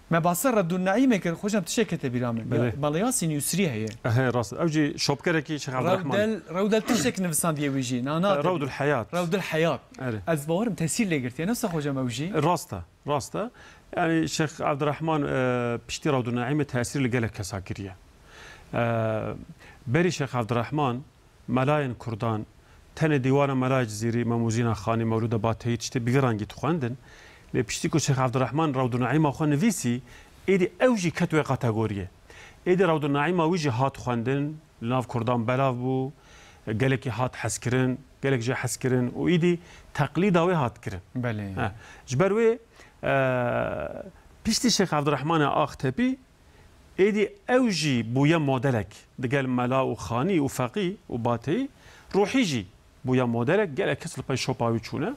Me basa Rewdul Neîmê kir, xocam tiştek hete bîra min. Belê. Ya, Mela Yasîn Yusrî heye. Ehe, rast. Ew jî şopkerekî Şêx Ebdurehman. Rewdel, Rewdel tiştek nivîsandiye wî jî. Na, na, E, Rewdul Heyat. Rewdul Heyat. Erê. Ez bawerim tesîr lê girtiye. Ne wisa xocam ew jî? Rast e, rast e. Yani Şêx Ebdurehman, e, piştî Rewdul Neîmê tesîr li gelek kesa kiriye. E, berî Şêx Ebdurehman, melayên kurdan, tenê dîwana Melaya Cizîrî, Memûzîna Xanî, Mewlûda Bateyî tiştê bi vî rengî dixwendin. Lê piştî ku Şêx Ebdurehman Rewdul Neîma xwe nivîsî, êdî ew jî ket wê kategoriyê. Êdî Rewdul Neîma wî jî hat xwendin, li nav kurdan belav bû, gelekî hat hezkirin, gelek jê hezkirin û îdî teqlîda wê hat kirin. Belê. He. Ji ber wê, e, piştî Şêx Ebdurehmanê Axtepî, êdî ew jî bûye modelek digel mela û xanî û feqî û bateyî, ruhî jî bûye modelek, gelek kes li pey şopa wî çûne.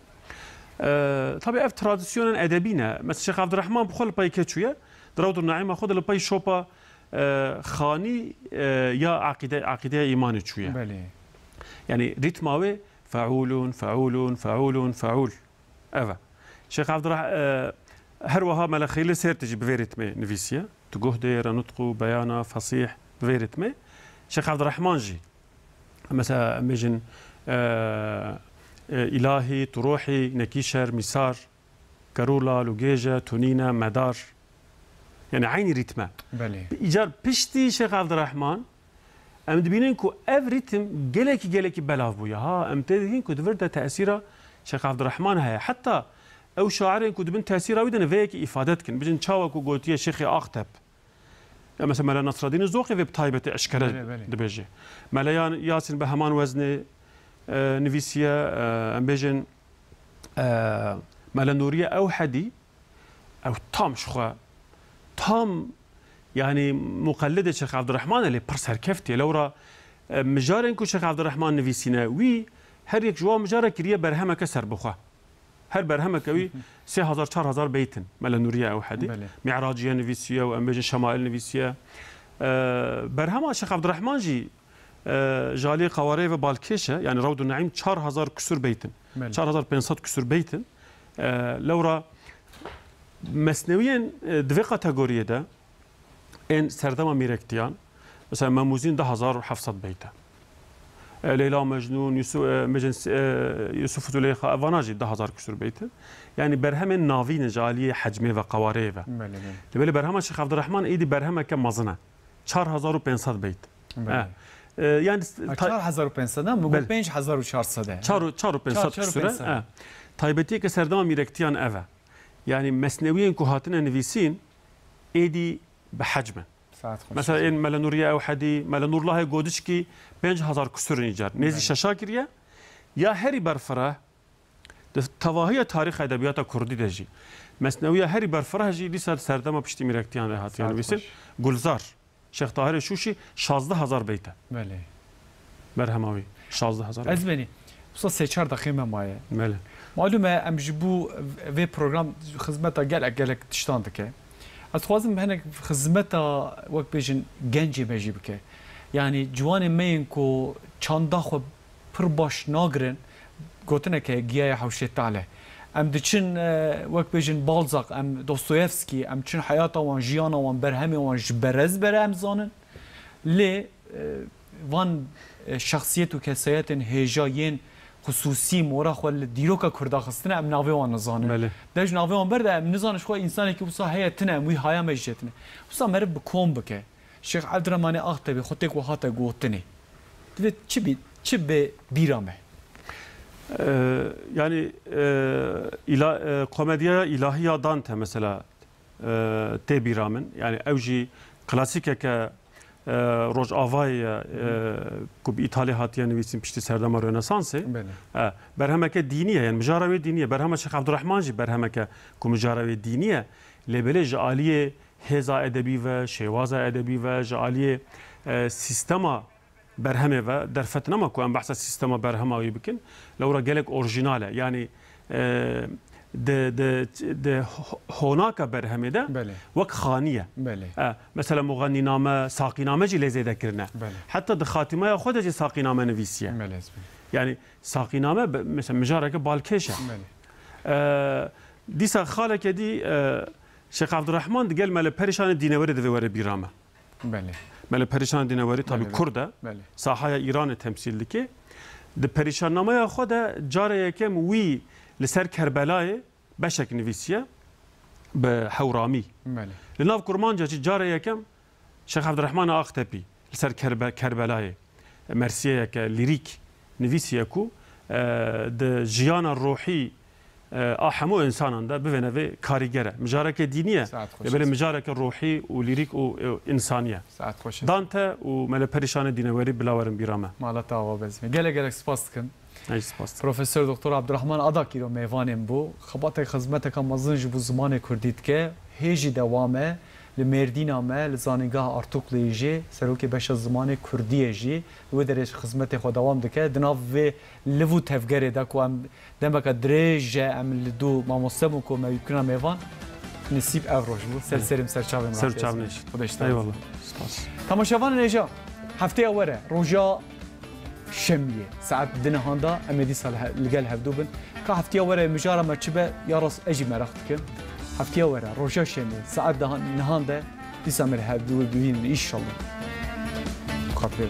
E, tabî ev tradisyonan edebî ne. Mesela Şêx Ebdurehman bi xwe li pey kê çûye? Di Rewdul Neîma xwe de li pey şopa, e, xanî, e, ya eqîde, eqîdeya îmanê çûye. Belê. Yani rîtma wê feûlûn, feûlûn, feûlûn, feûl. Ev e. Şêx Evdireh-, e, her wiha Mele Xeylê Sêrtî jî bi vê rîtmê nivîsiye. Tu guh dê, re nutqû, beyana, fesîh, bi vê rîtmê. Şêx Evdirehman jî, mesela, em bêjin, e, e, îlahî, tu ruhî, nekîşer, mîsar, kerûla, lûgêje, tunîne, medar. Yani eynî rîtme. Belê. Îcar piştî Şêx Evdirehman, em dibînin ku ev rîtim gelekî, gelekî belav bûye. Ha, em tê dihîn ku di vir de tesîra Şêx Evdirehman heye. Heta ew şairên ku di bin tesîra wî de ne vê yekê îfade dikin. Bijin çawa ku gotiye Şêxê Axtep. Ya mesela Mela Nasreddînê Zoqê vê bi taybetî eşkere Belê, belê. dibêje. Mela Yan-, Yasîn bi heman weznê, e, nivîsiye, e, em bêjin, e, Mela Nûriye Ewhedî, ew tam ji xwe, tam, yani, muqellidê Şêx Evdirehman e, lê pir serkeftî ye. Lewra, e, mijarên ku Şêx Evdirehman nivîsîne, wî her yek ji wan mijara kiriye berhemeke serbixwe. Her berhemeke wî sê hezar çar hezar beyt in. Mela Nûriye Ewhedî. Belê. Mi'raciye nivîsiye û em bêjin Şemail nivîsiye. E, berhema Şêx Evdirehman jî, e, ji aliyê qewareyê ve balkêş e. Yani Rewd û Neîm çar hezar kusur beyt in. Belê. Çar hezar pênc sed kusur beyt in. E, lewra mesnewiyên, e, di vê kategoriyê de ên serdema mîrektiyan, mesela Memûzîn du hezar û heft sed beyt e. E, Leyla û Mecnûn, Yusuf, e, Mecn-, e, Yusuf û Zuleyxa, evana jî du hezar kusur beyt in. Yani berhemên navîn in ji aliyê hecmê ve, qewareyê ve. Belê, belê. Lê belê berhema Şêx Evdirehman êdî berhemeke mezin e. Çar hezar û pênc sed beyt. Belê. E, e, yani s-, Ha, ta-, çar hezar û pênc sed e, min got Belê. pênc hezar û çar sed e. Çar û, çar û pênc sed Çar, çar û kusur e. pênc sed. E. Taybetiyeke serdema mîrektiyan ev e. Yani mesnewiyên ku hatine nivîsîn, êdî bi hecm in. Saet xweş. Mesela ên Mele Nûriye Ewhedî, Mele Nûrlahê Godiçkî pênc hezar kusur in îcar. Nêzî Belê. şeşa kiriye. Ya herî berfireh, di tevahiya tarîxa edebiyata kurdî de jî, mesnewiya herî berfireh jî dîsa di serdema piştî mîrektiyan de hatiye Saet nivîsin. xweş. Gulzar. Şêx Tahirê Şûşî şazdeh hezar beyt e. Belê. Berhema wî şazdeh hezar beyt. Ez benî. Wisa sê çar deqê me maye. Belê. Malûm e, em ji bo vê program xizmeta gelek, gelek tiştan dike. Ez dixwazim hinek xizmeta, wek bêjin, gencê me jî bike. Yanî ciwanê me yên ku çanda xwe pir baş nagirin, gotineke giya ye hewşê tale. Em diçin, e, wek bêjin Balzac, em Dostoyevsky, em çin heyata wan, jiyana wan, berhemê wan ji berez bere em zanin. Lê, e, van, e, şexsiyet û kesayetên hêja yên xisûsî mora xwe li dîroka Kurda xistine, em navê wan nizanin. Belê. De ji navê wan ber de em nizanin ji xwe însanekî wisa heye tine, em wî haya me jî tine. Wisa meriv bi kom bike. Şêx Evdiremanê Axtebî xwe tê ku hate gotinê. Divê çi bî, çi bê bîra me? Ee, yani, e, ila-, e, komedya îlahî ya Dante mesela, e, tê bîra min. Yani ew jî klasîkeke, e, Rojavayê ye, e, ku bi Îtalî hatiye nivîsîn piştî serdema Rönesansê. Belê. E, berhemeke dînî ye, yani mijara wê dînî ye. Berhema Şêx Evdirehman jî berhemeke ku mijara wê dînî ye. Lê belê ji aliyê hêza edebî ve, şêwaza edebî ve, ji aliyê, e, sîstema berhemê ve, derfet nema ku em behsa sîstema berhema wî bikin, lewra gelek orjînal e. Yani, e, di, di, di ho-, honaka berhemê de Belê. wek xanî ye. Belê. E, mesela muxennîname, saqîname jî lê zêde kirine. Belê. Heta di xatîmaya xwe de jî saqîname nivîsiye. Belê, ez bim. Yani saqîname be-, mesela mijareke balkêş e. Belê. E, dîsa xaleke dî, e, Şêx Evdirehman digel Mele Perîşanê Dînewerî divê were bîra me. Belê. Mele Perîşanê Dînewerî tabî Belê, belê. Kurd e. Belê. Sahaya Îranê temsîl dike. Di perîşannameya xwe de carê yekem wî li ser Kerbelayê beşek nivîsiye bi Hewramî. Belê. Li nav Kurmanca jî carê yekem Şêx Evdirehmana Axtepî li ser Kerbe-, Kerbelayê mersiyeyeke lîrîk nivîsiye ku, e, di jiyana ruhî, e, a hemû însanan de bivêne vê karîger e. Mijareke dînî ye. Saet xweş Lê belê olsun. mijareke ruhî û lîrîk û, e, însanî ye. Saet xweş olsun. Dante û Mele Perîşanê Dînewerî bila werin bîra me. Mala te ava bezme. Gelek gelek spas dikim. Ez jî spas dikim. Profesor Doktor Abdurrahman Adakîro mêvanên bû. Xebatek xizmeteka mezin ji bo zimanê kurdî dike. Hê jî dewam e. Li Mêrdîna me, li Zanîngeha Artukluyê jî, serokê beşa zimanê kurdî ye jî, li wê derê ji xizmetê xwe dewam dike. Di nav vê liv û tevgerê de ku em demeke dirêj e, em li dû mamoste bûn ku me wî bikirina mêvan, nisîb ev roj bû. Ser serê min, ser çavê min. Ser çavê min. Xwedê ji te razî. Eyvallah. Spas. Temaşevanên hêja, hefteya were, roja Şemiyê, saet di nihan de em ê dîsa li he-, li gel hevdû bin. Ka heftiya were mijara me çi be, ya rast ez jî meraq dikim. Heftiya were, roja Şemiyê, saet di nihan de dîsa me li hevdû bibînin, înşallah. Xatirê.